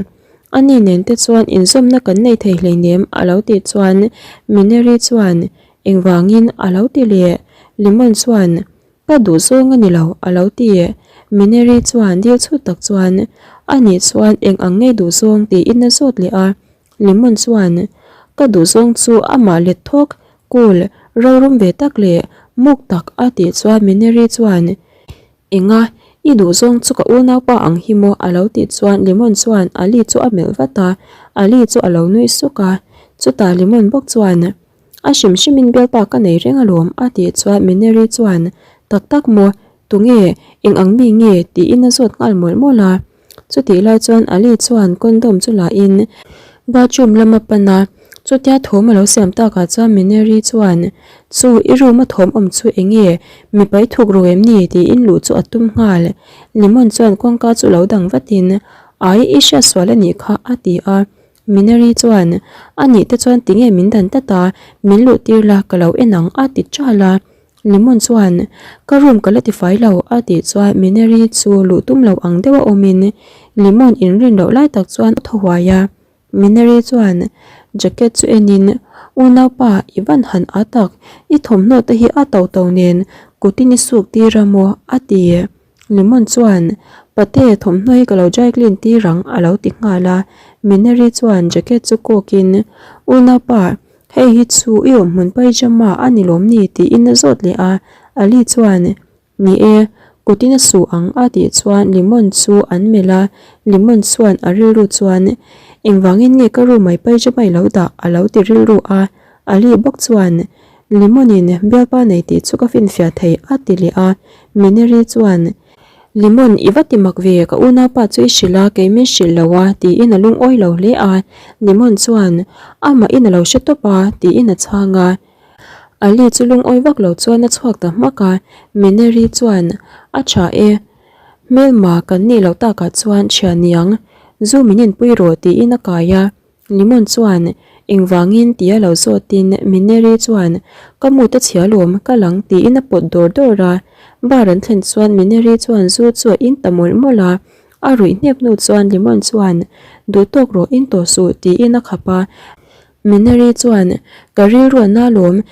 [SPEAKER 1] ani nen te chuan inzawmna kan nei thei hleinem a lo tih chuan Mineri chuan engvangin a lo ti leh. Limon chuan Ka duh zawng a ni lo, a lo ti. Mineri chuan dil chhut tak chuan, A nih chuan eng ang ngei duh zawng tiin a zawt leh a. Limon chuan, Ka duh zawng chu amah let thawk, cool, rorum ve tak leh muk tak a tih chuan Mineri chuan, Enga, i duh zawng chu ka unaupa ang hi maw a lo tih chuan Limon chuan Ali chu a melh vat a, Ali chu a lo nui suk a. Chutah Limon bawk chuan, A hrim hrimin bialpa ka nei reng alawm a tih chuan Mineri chuan tak tak maw tunge eng ang mi nge tiin a zawt nghal mawlh mawlh a. Chutih lai chuan Ali chuan condom chu la in bathroom lama pan a, chutia thawm a lo siam takah chuan Mineri chuan chu i room a thawm awm chu eng nge mipa i thuk ru em ni tiin luh chu a tum nghal. Limon chuan kawngka chu lo dang vatin ai i hriatsual a nih kha a ti a. Minari chuan, A nih te chuan tinge min dan tlat a, min luh tir la ka lo en ang a ti ṭal a. Lemon chuan, Ka room ka la tifai lo a tih chuan Minari chu luh tum lo ang deuh a awmin Lemon inrin loh lai tak chuan a thaw huai a. Minari chuan jacket chu enin, Unaupa, i van han a tak, i thawmhnaw te hi a to to nen kutin i suk tir a maw? a ti. Lemon chuan, Pate, thawmhnaw hi ka lo dry clean tir ang a lo ti nghal a. Minari chuan jacket chu kawkin, Unaupa, hei hi chu i awmhmun pyjama a ni lawm ni? tiin a zawt leh a. Ali chuan, Ni e, kutin a su ang a tih chuan Lemon chu an melh a, Lemon chuan a rilru chuan, Engvangin nge ka room mai pyjama i lo dah? a lo ti rilru a. Ali bawk chuan, Lemon-in bialpa nei tih chu ka finfiah thei a ti leh a. Mineri chuan, Lemon, i va ti mak ve, ka unaupa chu i hrilh a, kei min hrilh lo a, tiin a lungawi lo hle a. Lemon chuan, Amahin a lo hre tawp a, tiin a chhang a. Ali chu lungawi vak lo chuan a chhuak ta hmak a, Mineri chuan, A tha e, hmelma kan nih loh takah chuan thian niang, zu min inpui rawh tiin a kai a. Limon chuan, Engvangin tia lo zawtin Mineri chuan, Ka mut a chhia lawm, ka lang tiin a pawt dawr dawr a. Bar an thlen chuan Mineri chuan zu chu a in ta mawlh mawlh a. A ruih hnep hnu chuan Limon chuan, Duh tawk rawh in tawh suh tiin a khap a. Minari chuan, Ka rilru a na lawm,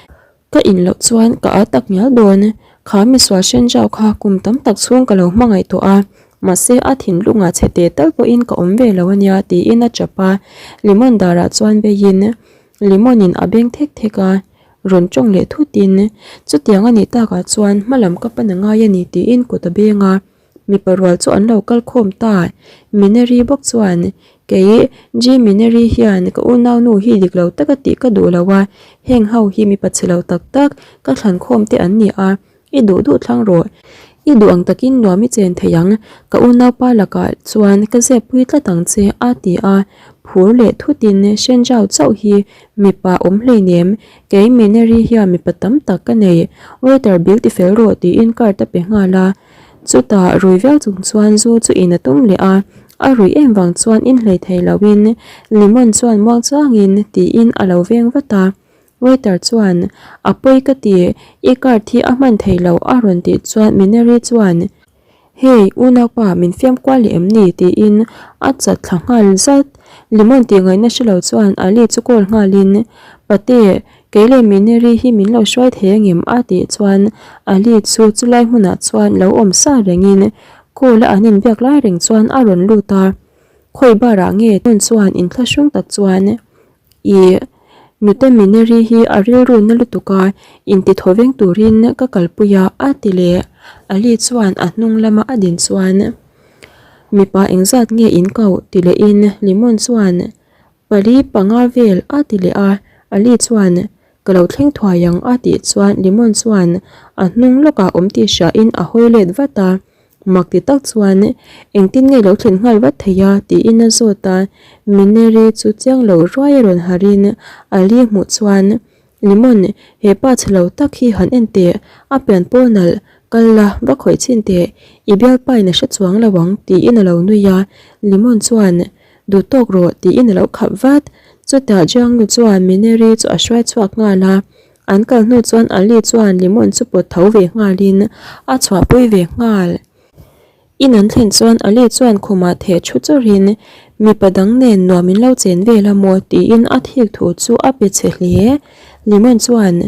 [SPEAKER 1] ka in loh chuan ka a tak ngial dawn. Kha misual Shenjao kha kum tam tak chhung ka lo hmangaih tawh a, mahse a thinlungah chhe teh tal pawhin ka awm ve lo ania tiin a chap a. Limon darah chuan beiin Limon-in a beng thek thek a, rawn tawng leh thutin, Chutiang a nih takah chuan hmalam ka pan a ngai a ni tiin kut a beng a. Mipa rual chu an lo kal khawm ta. Mineri bawk chuan, Kei, G Mineri hian ka unaunu hi dik lo taka tih ka duh lo a, heng ho hi mipa chhe lo tak tak ka thlan khawm te an ni a, i duh duh thlang rawh. I duh ang takin nuam i chen thei ang, ka unaupa lakah chuan ka zep pui tlat ang che, a ti a. Phur leh thutin Shenjao chauh hi mipa awm hleinem, kei Mineri hian mipa tam tak ka nei, waiter bill tifel rawh tiin card a pe nghal a. Chutah rui viau chung chuan zu chu in a tum leh a, a ruih em vang chuan in hlei thei loin Lemon chuan muang chuangin tiin a lo veng vat a. Waiter chuan, A pawi ka ti, i card hi a hman thei lo a rawn tih chuan Mineri chuan, Hey, unaupa min fiam kual leh em ni? tiin a chat thla nghal zat. Lemon tih ngaihna hre lo chuan Ali chu call nghalin, Pate, Kei leh Mineri hi min lo hruai thei angem? a tih chuan Ali chu chulai hmunah chuan lo awm sa rengin call a an inbiak lai reng chuan a rawn lut a. Khawi barah nge hmun chuan inthlahrung tak chuan I nute Mineri hi a rilru na lutuk a, intithaw veng turin ka kalpui a a ti leh. Ali chuan a hnung lama a din chuan Mipa engzat nge in koh? ti lehin Limon chuan Pali panga vel a ti leh a, Ali chuan ka lo thleng thuai ang a tih chuan Limon chuan a hnung lawkah awm tih hriain a hawi let vat a, mak ti tak chuan engtin nge lo thlen nghal vat thei a tiin a zawt a, Mineri chu chiang lo ruai a rawn harhin Ali hmuh chuan Limon he pa chhe lo tak hi han en teh, a pian pawl nalh, kal la va khawih chhin teh, i bialpa in a hre chuang lo ang tiin a lo nui a, Limon chuan Duh tawk rawh tiin a lo khap vat. Chutah Jiangnu chuan Mineri chu a hruai chhuak nghal a, an kal hnu chuan Ali chuan Limon chu pawt tho ve nghalin a chhuahpui ve nghal. In an thlen chuan Ali chuan khumah theh thu chawrhin mipa dang nen nuam in lo chen vel a maw tiin a thik thu chu a pe chhe hle. Limon chuan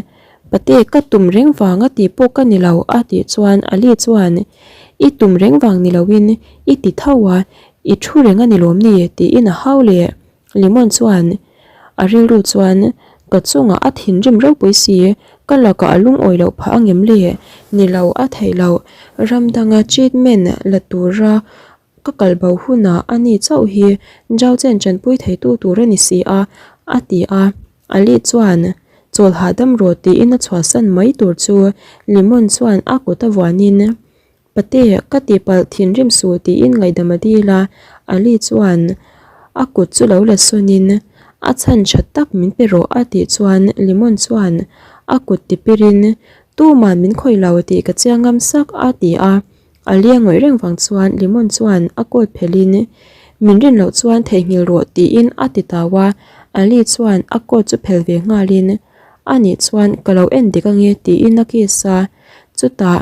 [SPEAKER 1] Pate ka tum reng vang a tih pawh ka ni lo a tih chuan Ali chuan I tum reng vang ni loin i ti tho a, I thu reng a ni lawm ni? tiin a hau leh. Lemon chuan a rilru chuan, Ka chungah a thinrim ropui si, ka lakah a lungawi loh phah angem le? Ni lo, a theih loh. Ram danga treatment la tura ka kal bo hunah a ni chauh hi Zhao Chen tanpui theitu tur a ni si a, a ti a. Ali chuan, Chawl hahdam rawh tiin a chhuahsan mai tur chu Lemon chuan a kut a vuanin, Pate, ka tihpalh thinrim suh tiin ngaihdam a dil a, Ali chuan a kut chu lo la sawnin a chhan tha tak min pe rawh a tih chuan Limon chuan a kut tipirin tuman min khawih lo tih ka chiang ngam sak a ti a, Ali a ngawih reng vang chuan Limon chuan a coat phelhin Min rin loh chuan theihnghilh rawh tiin a ti tau a, Ali chuan a coat chu phel ve nghalin, A nih chuan ka lo en dik ange tiin a kiss a, chutah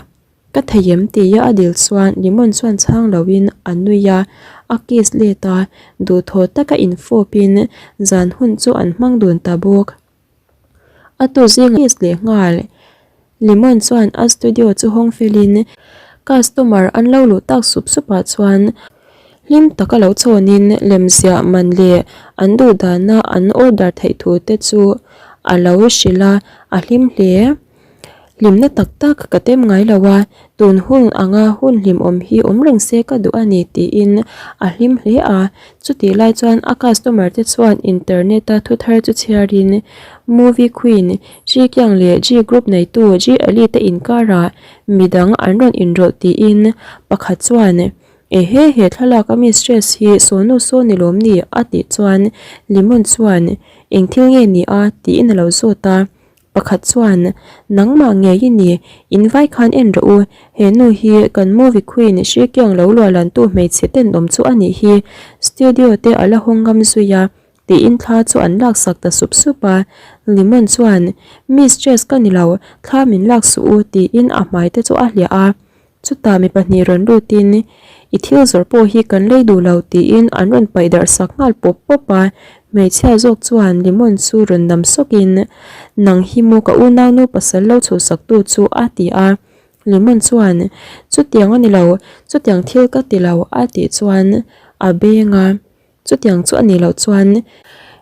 [SPEAKER 1] ka thei em tia a dil chuan Limon chuan chhang loin a nui a, a kiss let a, duhthawh taka infawpin zan hun chu an hmang dun ta bawk. A tu zing kiss leh nghal. Limon chuan a studio chu hawng felin customer an lo luh tak sup sup ah chuan hlim taka lo chhawnin lemziah man leh an duh dana an order theih thu te chu a lo hrilh a, a hlim hle. Hlimna tak tak ka tem ngai lo a, tun hun anga hun hlimawm hi awm reng se ka duh a ni tiin a hlim hle a. Chutih lai chuan a customer te chuan internet a thu thar chu chhiarin Movie Queen Ji Kyung leh Ji Group neitu Ji Ali te inkarah midang an rawn inrawlh tiin pakhat chuan Ehe he thlalak a mistress hi sawnu saw ni lawm ni? a tih chuan Limon chuan Eng thil nge ni a? tiin a lo zawt a. Pakhat chuan, Nangmah ngei i ni, in vai khan en rawh u, he nu hi kan movie queen Hrikiang lo luahlantu hmeichhe tenawm chu a nih hi, studio te a la hawng ngam zui a, tiin thla chu an laksak ta sup sup a. Limon chuan, Mistress ka ni lo, thla min lak suh u, tiin a hmai te chu a hliah a. Chutah mi pahnih rawn lutin, I thil zawrh pawh hi kan lei duh lo tiin an rawn paih darh sak nghal pawp pawp a. Hmeichhia zawk chuan lemon chu rawn dam sawkin, Nang hi maw ka unaunu pasal lo chhuhsaktu chu a ti a. Lemon chuan, Chutiang a ni lo, chutiang thil ka ti lo a tih chuan a beng a. Chutiang chu a nih loh chuan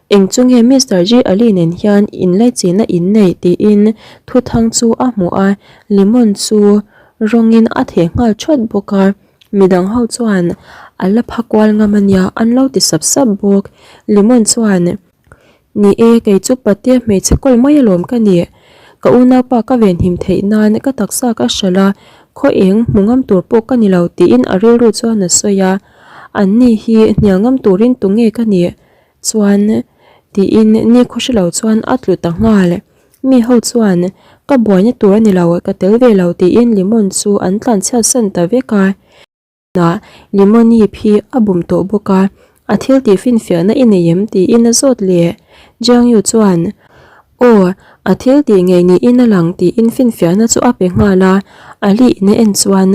[SPEAKER 1] eng chu nge Mister G Ali nen hian inlaichinna in nei tiin thuthang chu a hmuh a, lemon chu rawngin a theh nghal thawt bawk a, midang ho chuan a la pha kual ngam a nia an lo ti sap sap bawk. Lemon chuan. Ni e, kei chu patea hmeichhe kawl mai alawm ka ni. Ka unaupa ka venhim theih nan ka taksa ka hralh a, khaw eng hmu ngam tur pawh ka ni lo tiin a rilru chuan a sawi a. An ni hi hnial ngam turin tunge ka nih chuan tiin ni khaw hre lo chuan a tlu ta nghal. Mi ho chuan ka buaina tur a ni lo, ka tel ve lo tiin Limon chu an tlanchhiatsan ta vek a. Hnah Limonip hi a bum tawh bawk a, a thil tih finfiahna i nei em tiin a zawt leh. Jiang Yu chuan, Aw, a thil tih ngei niin a lang tiin finfiahna chu a pe nghal a, a lih in a en chuan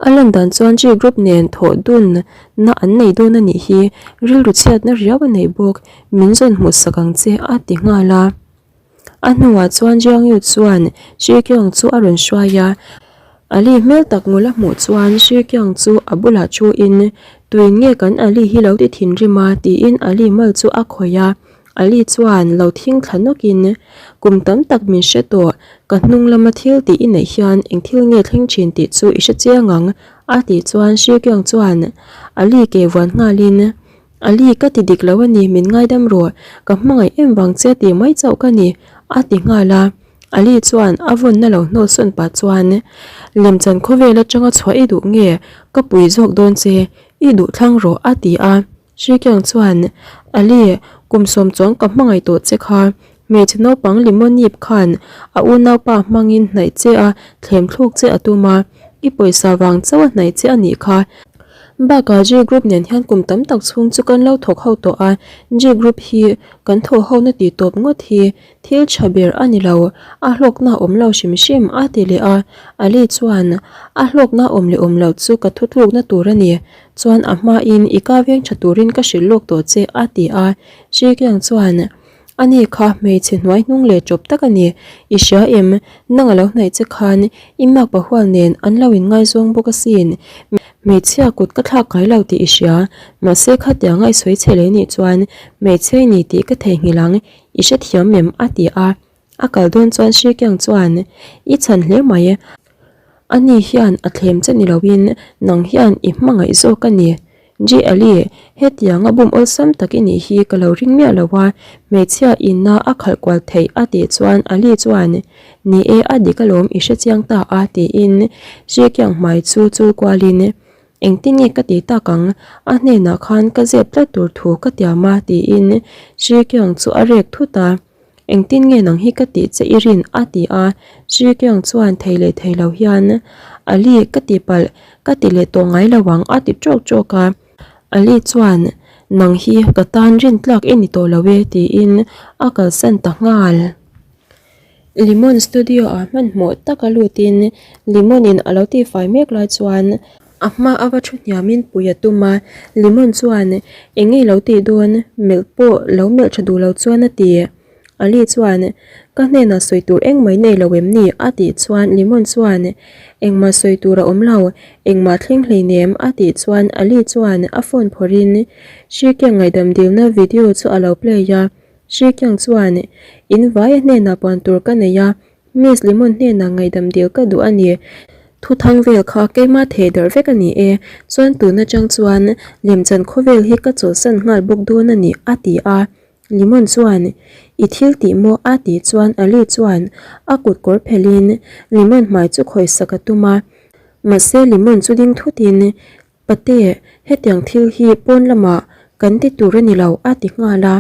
[SPEAKER 1] a lan dan chuan G group nen thawh dun na an nei dawn a nih hi, rilru chhiatna riau a nei bawk, min zawn hmuh sak ang che a ti nghal a. A hnuah chuan Jiang Yu chuan Shi Qiang chu a rawn hruai a, Ali hmel tak ngul a hmuh chuan Shi Qiang chu a bulah thuin, Tuin nge kan Ali hi lo ti thinrim a? tiin Ali mal chu a khawih a. Ali chuan lo thing thla nawkin, Kum tam tak min hre tawh, ka hnung lama thil tih i neih hian eng thil nge thleng thin tih chu i hre chiang ang, a tih chuan Shi Qiang chuan Ali ke vuan nghalin, Ali, ka ti dik lo a ni, min ngaidam rawh, ka hmangaih em vang che tih mai chauh ka ni, a ti nghal a. Ali chuan a vawnna lo hnawl sawn pah chuan, Lemchan khawvel atanga chhuah i duh nge, ka pui zawk dawn che, i duh thlang rawh, a ti a. Hrikiang chuan, Ali, kum sawm chuang ka hmangaih tawh che kha, hmeichhe naupang Limonip khan a unaupa hmangin hnaih che a thlem thluk che a tum a, i pawisa vang chauh a hnaih che a nih kha. Bakah G group nen hian kum tam tak chhung chu kan lo thawk ho tawh a, G group hi kan thawh ho na tih tawp ngawt hi thil tha ber a ni lo, a hlawkna awm lo hrim hrim a ti leh a, Ali chuan a hlawkna awm leh awm loh chu ka thutlukna tur a ni, chuan a hmain i ka veng tha turin ka hrilh lawk tawh che a ti a, Shi Qiang chuan Ani kha hmeichhe hnuai hnung leh chawp tak a ni. I hria em? Nang a lo hnaih che khan i mak pahual nen an lo inngaizawng bawk asin. Hmeichhia kut ka thlak ngai lo tih i hria. Mahse khatianga i sawi chhe leh nih chuan hmeichhe i ni tih ka theihnghilh ang. I hrethiam em? a ti a. A kal dawn chuan Hrikiang chuan, I chhan hle mai. Ani hian a thlem che ni loin nang hian i hmangaih zawk a ni. G-Ali, hetianga bum awlsam tak i nih hi ka lo ring miah lo a, hmeichhia inna a khalh kual theih a tih chuan Ali chuan, Ni e, a dik alawm i hrechiang ta a tiin Hrikiang hmai chu chul kualin, Engtin nge ka ti tak ang, a hnenah khan ka zep tlat tur thu ka tiam a tiin Hrikiang chu a rek thut a. Engtin nge nang hi ka tih che i rin? a ti a, Sri Kyung chuan thei leh thei lo hian, Ali, ka ti palh, ka ti leh tawh ngai lo ang a ti tawk tawk a. Ali chuan, Nang hi ka tan rin tlak i ni tawh lo e tiin a kalsan ta nghal. Limon studio ah hmanhmawh taka lutin Limon in a lo tihfai mek lai chuan a hma a va thu hniamin pui a tum a, Limon chuan eng nge lo tih dawn melh pawh lo melh tha duh lo chuan a ti. Ali chuan ka hnenah sawi tur engmah in ei lo em ni? a tih chuan Limon chuan engmah sawi tur a awm lo, engmah thleng hleinem a tih chuan Ali chuan a phone phawrhin Hrikiang ngaihdam dilna video chu a lo play a. Hrikiang chuan, In vaia hnenah puan tur ka nei a, Miss Limon hnenah ngaihdam dil ka duh a ni. Thuthang vel kha keimah theh darh vek a ni e, chuan tun atang chuan lemchan khawvel hi ka chawlhsan nghal bawk dawn a ni, a ti a. Limon chuan, I thil tih maw? a tih chuan Ali chuan a kut kawr phelhin Limon hmai chu khawihsak a tum a. Mahse Limon chu ding thutin Pate, hetiang thil hi pawn lamah kan ti tur a ni lo a ti nghal a.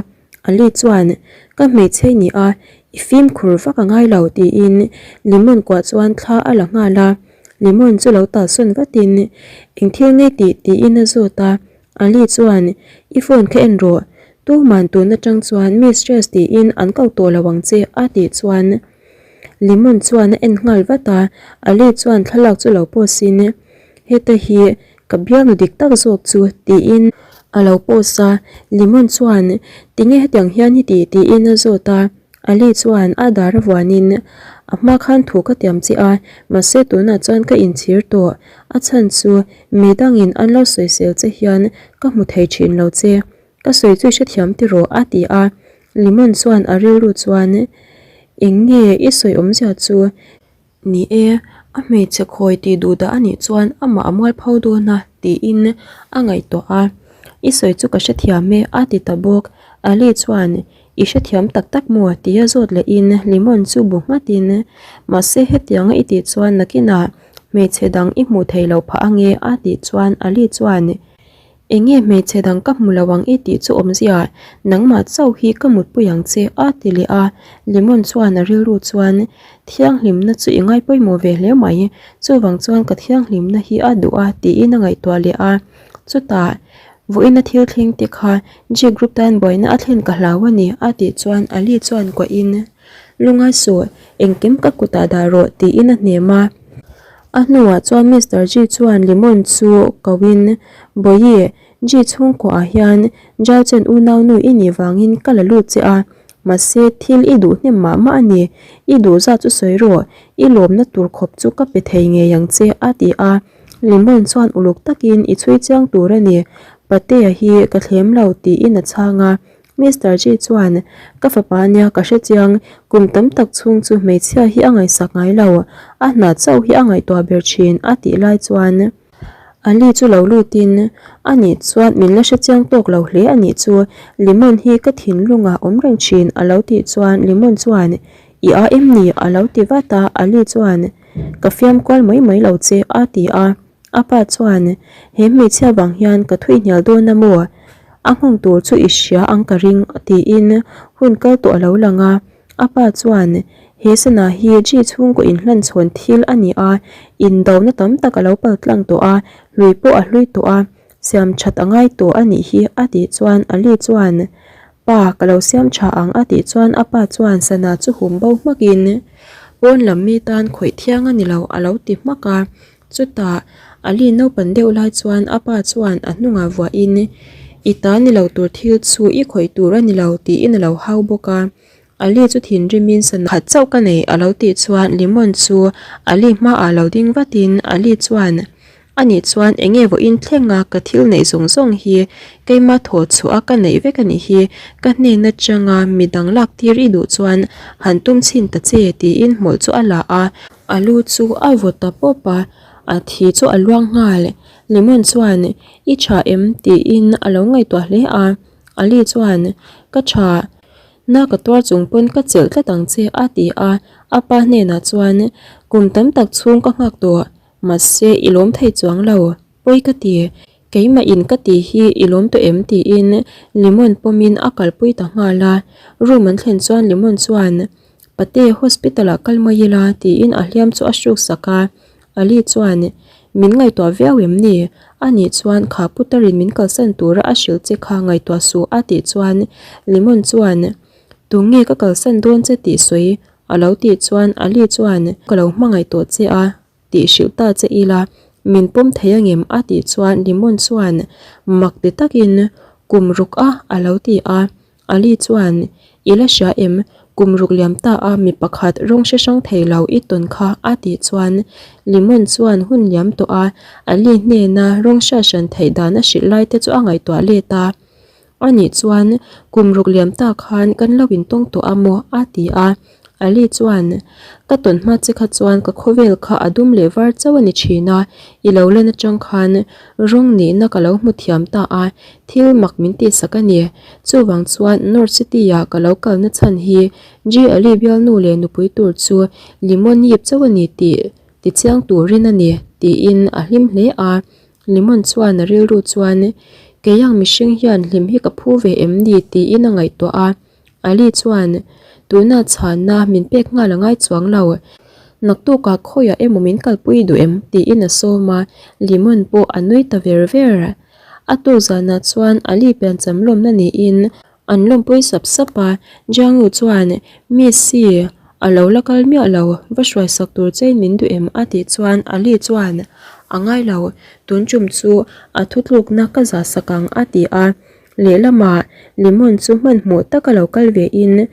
[SPEAKER 1] Ali chuan, Ka hmeichhe i ni a, i fimkhur vak a ngai lo tiin Limon kuah chuan thla a la nghal a. Limon chu lo talsawn vatin, Eng thil nge tih? tiin a zawt a. Ali chuan, I phone kha en rawh, tuman tun atang chuan mistress tiin an ko tawh lo ang che a tih chuan Limon chuan a en nghal vat a. Ali chuan thlalak chu lo post in, Heta hi ka bialnu dik tak zawk chu tiin a lo post a, Limon chuan tinge hetiang hian hi tih tiin a zawt a, Ali chuan a dar a vuanin a hma khan thu ka tiam che a, mahse tunah chuan ka inchhir tawh, a chhan chu mi dangin an lo sawisel che hian ka hmu thei thin lo che, ka sawi chu i hrethiam tiraw a ti a, Limon chuan a rilru chuan eng nge i sawi awmzia chu. Ni e, a hmeichhe khawi tih duh dah a nih chuan amah a mualpho dawn a tiin a ngaihtuah a. I sawi chu ka hrethiam e a ti ta bawk. Ali chuan, I hrethiam tak tak maw? tia zawt lehin Limon chu bu nghatin, Mahse hetianga i tih chuan nakinah hmeichhe dang i hmuh theih loh phah ange a tih chuan Ali chuan, Enge hmeichhe dang ka hmu lo ang i tih chu awmzia, nangmah chauh hi ka mutpui ang che a ti leh a, Lemon chuan a rilru chuan thianghlimna chu i ngai pawimawh ve hle mai, chuvang chuan ka thianghlimna hi a duh a tiin a ngaihtuah leh a, chutah vawiina thil thleng te kha G group tan buaina a thlen ka hlau a ni a tih chuan Ali chuan kuahin lungai suh engkim ka kutah dah rawh tiin a hnem a. A hnuah chuan Mister Ji chuan Limon chu koin, Bawihi, Ji chhungkuaah hian Jao Chen unaunu i nih vangin ka la lut che a, mahse thil i duh hnem mah mah a ni, i duh zat chu sawi rawh, i lawmna tur khawp chu ka pe thei ngei ang che a ti a. Limon chuan uluk takin i chhui chiang tur a ni, Patea hi ka thlem lo tiin a chhang a. Mister Ji chuan, Ka fapa nia ka hre chiang, kum tam tak chhung chu hmeichhia hi a ngaihsak ngai lo, a hna chauh hi a ngaihtuah ber thin a tih lai chuan Ali chu lo lutin, A nih chuan min la hre chiang tawk lo hle a nih chu, Limon hi ka thinlungah awm reng thin a lo tih chuan Limon chuan, I a em ni? a lo ti vat a, Ali chuan, Ka fiam kual mai mai lo che a ti a. A pa chuan, He hmeichhia vang hian ka thui hnial dawn a maw? A nghawng tur chu i hria ang ka ring, tiin hun kal tawh a lo lang a. A pa chuan, He sana hi Ji chhungkaw inhlanchhawn thil a ni a, indona tam tak a lo pal tlang tawh a, hlui pawh a hlui tawh a, siam that a ngai tawh a nih hi, a tih chuan Ali chuan, Pa, ka lo siam tha ang, a tih chuan a pa chuan sana chu hum bo hmakin, Pawn lam mi tan khawih thiang a ni lo, a lo ti hmak a. Chutah, Ali naupan deuh lai chuan a pa chuan a hnungah vuahin, I ta ni lo tur thil chu i khawih tur a ni lo tiin a lo hau bawk a. Ali chu thinrimin sana khat chauh ka nei a lo tih chuan Limon chu Ali hmaah lo ding vatin Ali chuan, Anih chuan enge vawiin thlenga ka thil neih zawng zawng hi keima thaw chhuah a ka neih vek a nih hi, ka hnen atanga midang lak tir i duh chuan han tum chhin ta che tiin hmawlh chu a la a. A lu chu a vaw ta pawp a, a thi chu a luang nghal. Lemon chuan, I tha em? tiin a lo ngaihtuah hle a. Ali chuan, Ka tha, na ka tuar chung pawn ka chelh tlat ang che a ti a. A pa hnenah chuan, Kum tam tak chhung ka nghak tawh, mahse i lawm thei chuang lo, pawi ka ti. Keimah in ka ti hi i lawm tawh em? tiin Lemon pawmin a kalpui ta nghal a. Room an thlen chuan Lemon chuan, Pate, hospital ah kal mai ila tiin a hliam chu a hruk sak a. Ali chuan, Min ngaihtuah viau em ni? Anih chuan kha putarin min kalsan tura a hrilh che kha ngaihtuah suh a tih chuan Limon chuan Tunge ka kalsan dawn che tih sawi a lo tih chuan Ali chuan Ka lo hmangaih tawh che a tih hrilh ta che ila min pawm thei angem a tih chuan Limon chuan mak ti takin Kum ruk a a lo ti a. Ali chuan, I la hria em? Kum ruk liam ta a mi pakhat rawng hre hrang thei lo i tawn kha a tih chuan Limon chuan hun liam tawh a, Ali hnena rawng hriat hran theih dan a hrilh lai te chu a ngaihtuah let a. Anih chuan kum ruk liam ta khan kan lo intawng tawh a maw? a ti a. Ali chuan, Ka tawn hma che kha chuan ka khawvel kha a dum leh var chauh a ni thin a, i lo lan atang khan rawng nihna ka lo hmu thiam ta a, thil mak min tihsak a ni. Chuvang chuan North City-ah ka lo kalna chhan hi G. Ali bialnu leh nupui tur chu Limon yip chauh a ni tih tichiang turin a ni, tiin a hlim hle a. Limon chuan a rilru chuan, Kei ang mihring hian hlim hi ka phu ve em ni? tiin a ngaihtuah a. Ali chuan, Tuna chhanna min pek nghal a ngai chuang lo. Naktukah khawiah emaw min kalpui duh em? tiin a sawm a, Limon pawh a nui ta ver ver. A tuk zanah chuan Ali piancham lawmna niin an lawmpui sap sap a, Jiangyu chuan, Miss Si, a lo la kal miah lo, va hruaisak tur chein min duh em? a tih chuan Ali chuan, A ngai lo, tun tum chu a thutlukna ka zahsak ang a ti a. Lehlamah Limon chu hmanhmawh taka lo kal ve in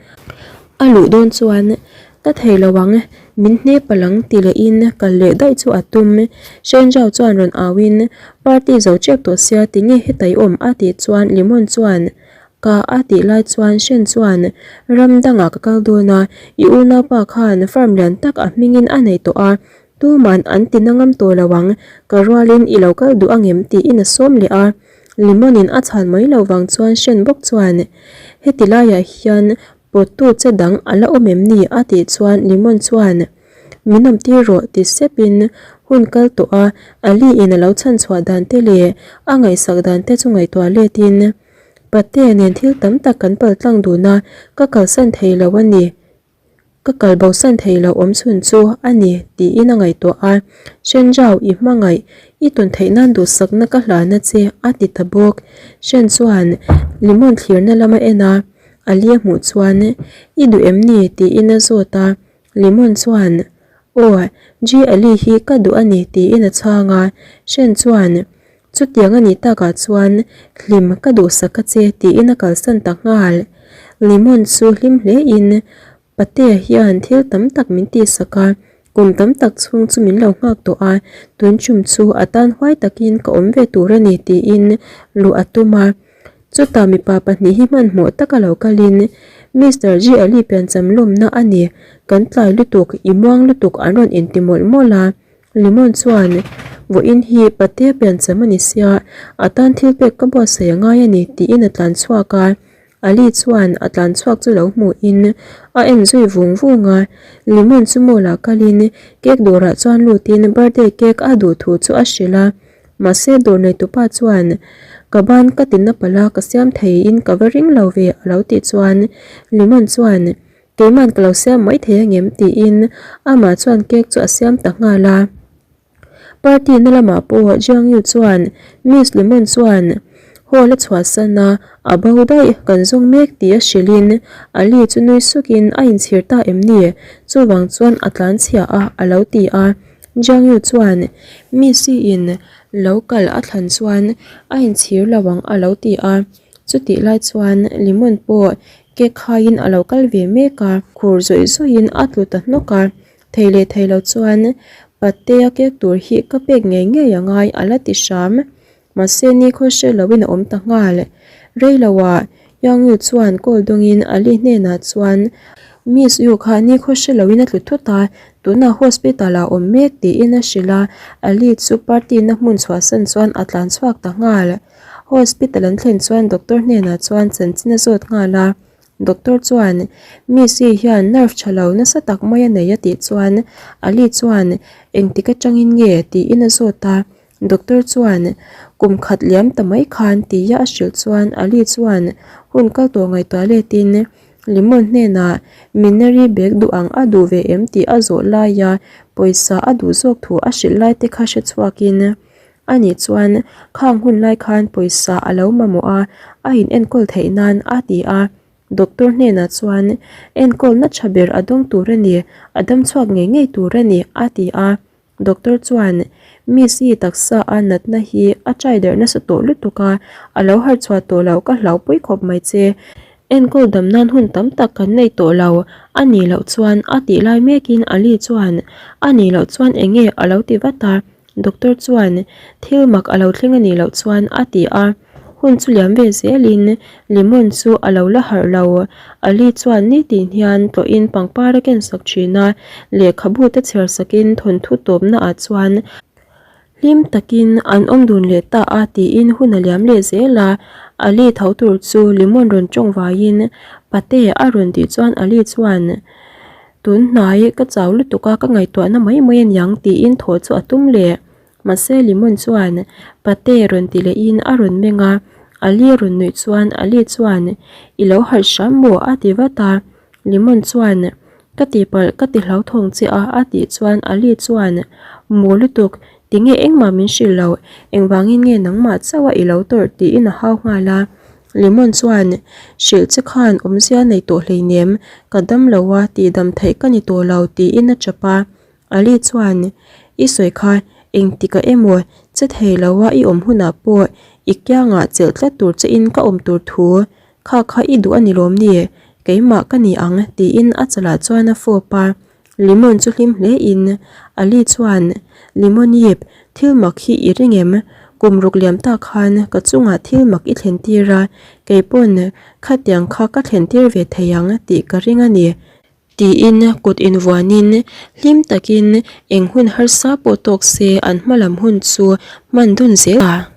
[SPEAKER 1] a luh dawn chuan ka thei lo ang, min hne palh ang ti leh in kal leh daih chu a tum. Shenjao chuan rawn au in party zo chep tawh sia tinge heta i awm a tih chuan Limon chuan ka a tih lai chuan Shen chuan ram dangah ka kal dawn a, i unaupa khan farm lian tak a hmingin a nei tawh a, tuman an ti na ngam tawh lo ang, ka rualin i lo kal duh angem tiin a sawm leh a. Limon-in a chhan mai loh vang chuan Shen bawk chuan, Heti laiah hian pawttu che dang a la awm em ni? a tih chuan Limon chuan, Min awm tir rawh ti sepin hun kal tawh a, Ali-in a lo chhan chhuah dan te leh a ngaihsak dan te chu ngaihtuah letin, Patea nen thil tam tak kan paltlang dun a, ka kalsan thei lo a ni. Ka kal bosan thei lo awm chhun chu a ni tiin a ngaihtuah a, Shenjao i hmangaih, i tawn theih nan duhsakna ka hlana che a ti ta bawk. Shen chuan Limon thlirna lam a en a, Ali a hmuh chuan I duh em ni tiin a zawt a, Limon chuan Aw, G Ali hi ka duh a ni tiin a chhang a, Shen chuan Chutiang a nih takah chuan hlim ka duhsak a che tiin a kalsan ta nghal. Limon chu hlim hle in Patea hian thil tam tak min tihsak a, kum tam tak chhung chu min lo nghak tawh a, tun chum chu a tan huai takin ka awm ve tur a ni tiin luh a tum a. Chutah mipa pahnih hi hmanhmawh taka lo kalin Mister G Ali piancham lawmna a ni, kan tlai lutuk, i muang lutuk an rawn inti mawlh mawlh a. Limon chuan, Vawiin hi Patea piancham a ni sia, a tan thil pek ka buatsaih a ngai a ni, tiin a tlan chhuak a. Ali chuan a tlan chhuak chu lo hmuhin a en zui vung vung a. Limon chu mall ah kalin cake dawrah chuan lutin birthday cake a duh thu chu a hrilh a. Mahse dawr neitupa chuan, Ka ban ka ti na palh a, ka siam theiin ka va ring lo ve, a lo tih chuan Limon chuan, Keiman ka lo siam mai thei angem tiin amah chuan cake chu a siam ta nghal a. Party na lamah pawh Jiang Yu chuan Miss Lemon chuan hall a chhuahsan a, a bo daih kan zawng mek tih a hrilhin Ali chu nui sukin a inchhir ta em ni? Chuvang chuan a tlan chhia a a lo ti a. Jiang Yu chuan Miss i in lo kal a thlan chuan a inchhir lo ang a lo ti a. Chutih lai chuan Lemon pawh Cake khaiin a lo kal ve mek a, khur zawih zawihin a tlu ta hnawk a, thei leh thei lo chuan Patea cake tur hi ka pek ngei ngei a ngai a la ti hram. Mahse nikhaw hre loin a awm ta nghal. Rei loah Yang Yu chuan call dawngin Ali hnenah chuan Miss Yu kha nikhaw hre loin a tlu thut a, tunah hospital ah a awm mek tiin a hrilh a, Ali chu party na hmun chhuahsan chuan a tlan chhuak ta nghal. Hospital an thlen chuan doctor hnenah chuan chanchin a zawt nghal a, doctor chuan Miss i hian nerve tha lo nasa tak mai a nei a tih chuan Ali chuan engtik atangin nge tiin a zawt a, doctor chuan kum khat liam ta mai khan tia a hrilh chuan Ali chuan hun kal tawh ngaihtuah letin Limon hnenah Minari bag duh ang a duh ve em tih a zawh laia pawisa a duh zawk thu a hrilh lai te kha hre chhuakin. Ani chuan khang hun lai khan pawisa a lo mamawh a, a in enkawl theih nan a ti a. Doctor hnenah chuan enkawlna tha ber a dawng tur a ni, a dam chhuak ngei ngei tur a ni a ti a. Doctor chuan Miss i taksa a natna hi a try derh nasa tawh lutuk a, a lo harh chhuah tawh loh ka hlaupui khawp mai che. Enkawl dam nan hun tam tak kan nei tawh lo, a nih loh chuan a tih lai mekin Ali chuan a nih loh chuan eng nge a lo ti vat a, Doctor chuan thil mak a lo thleng a nih loh chuan a ti a, hun chu liam ve zelin Lemon chu a lo la harh lo. Ali chuan nitin hian tlawhin pangpar a ken sak thin a, lehkhabu te chhiar sakin thawnthu tawpna ah chuan hlim takin an awm dun leh ta a tiin hun a liam leh zel a. Ali tho tur chu Lemon rawn tawng vaiin Pate a rawn tih chuan Ali chuan Tun hnai ka chau lutuk a ka ngaihtuahna mai mai aniang tiin thaw chu a tum leh. Mahse Limon chuan Pate rawn ti lehin a rawn meng a, Ali rawn nuih chuan Ali chuan I lo harh hram maw a ti vat a, Limon chuan Ka tihpalh ka ti hlauthawng che a a tih chuan Ali chuan Maw lutuk, tinge engmah min hrilh loh, engvangin nge nangmah chauh a i lo tawrh tiin a hau nghal a. Limon chuan Hrilh che khan awmzia nei tawh hleinem, ka dam lo a tihdam theih ka ni tawh lo tiin a chap a. Ali chuan, I sawi kha engtikah emaw che thei lo a i awm hunah pawh i kiangah chelh tlat tur che in ka awm tur thu kha kha i duh a ni lawm ni? Keimah ka ni ang tiin a chalah chuan a fawp a. Limon chu hlim hle in Ali chuan, Limon yip, thil mak hi i ring em? Kum ruk liam tak khan ka chungah thil mak i thlen tir a, keipawn khatiang kha ka thlen tir ve thei ang tih ka ring a ni. Tiin kut invuanin hlim takin eng hun harsa pawh tawk se an hma lam hun chu hman dun zel a.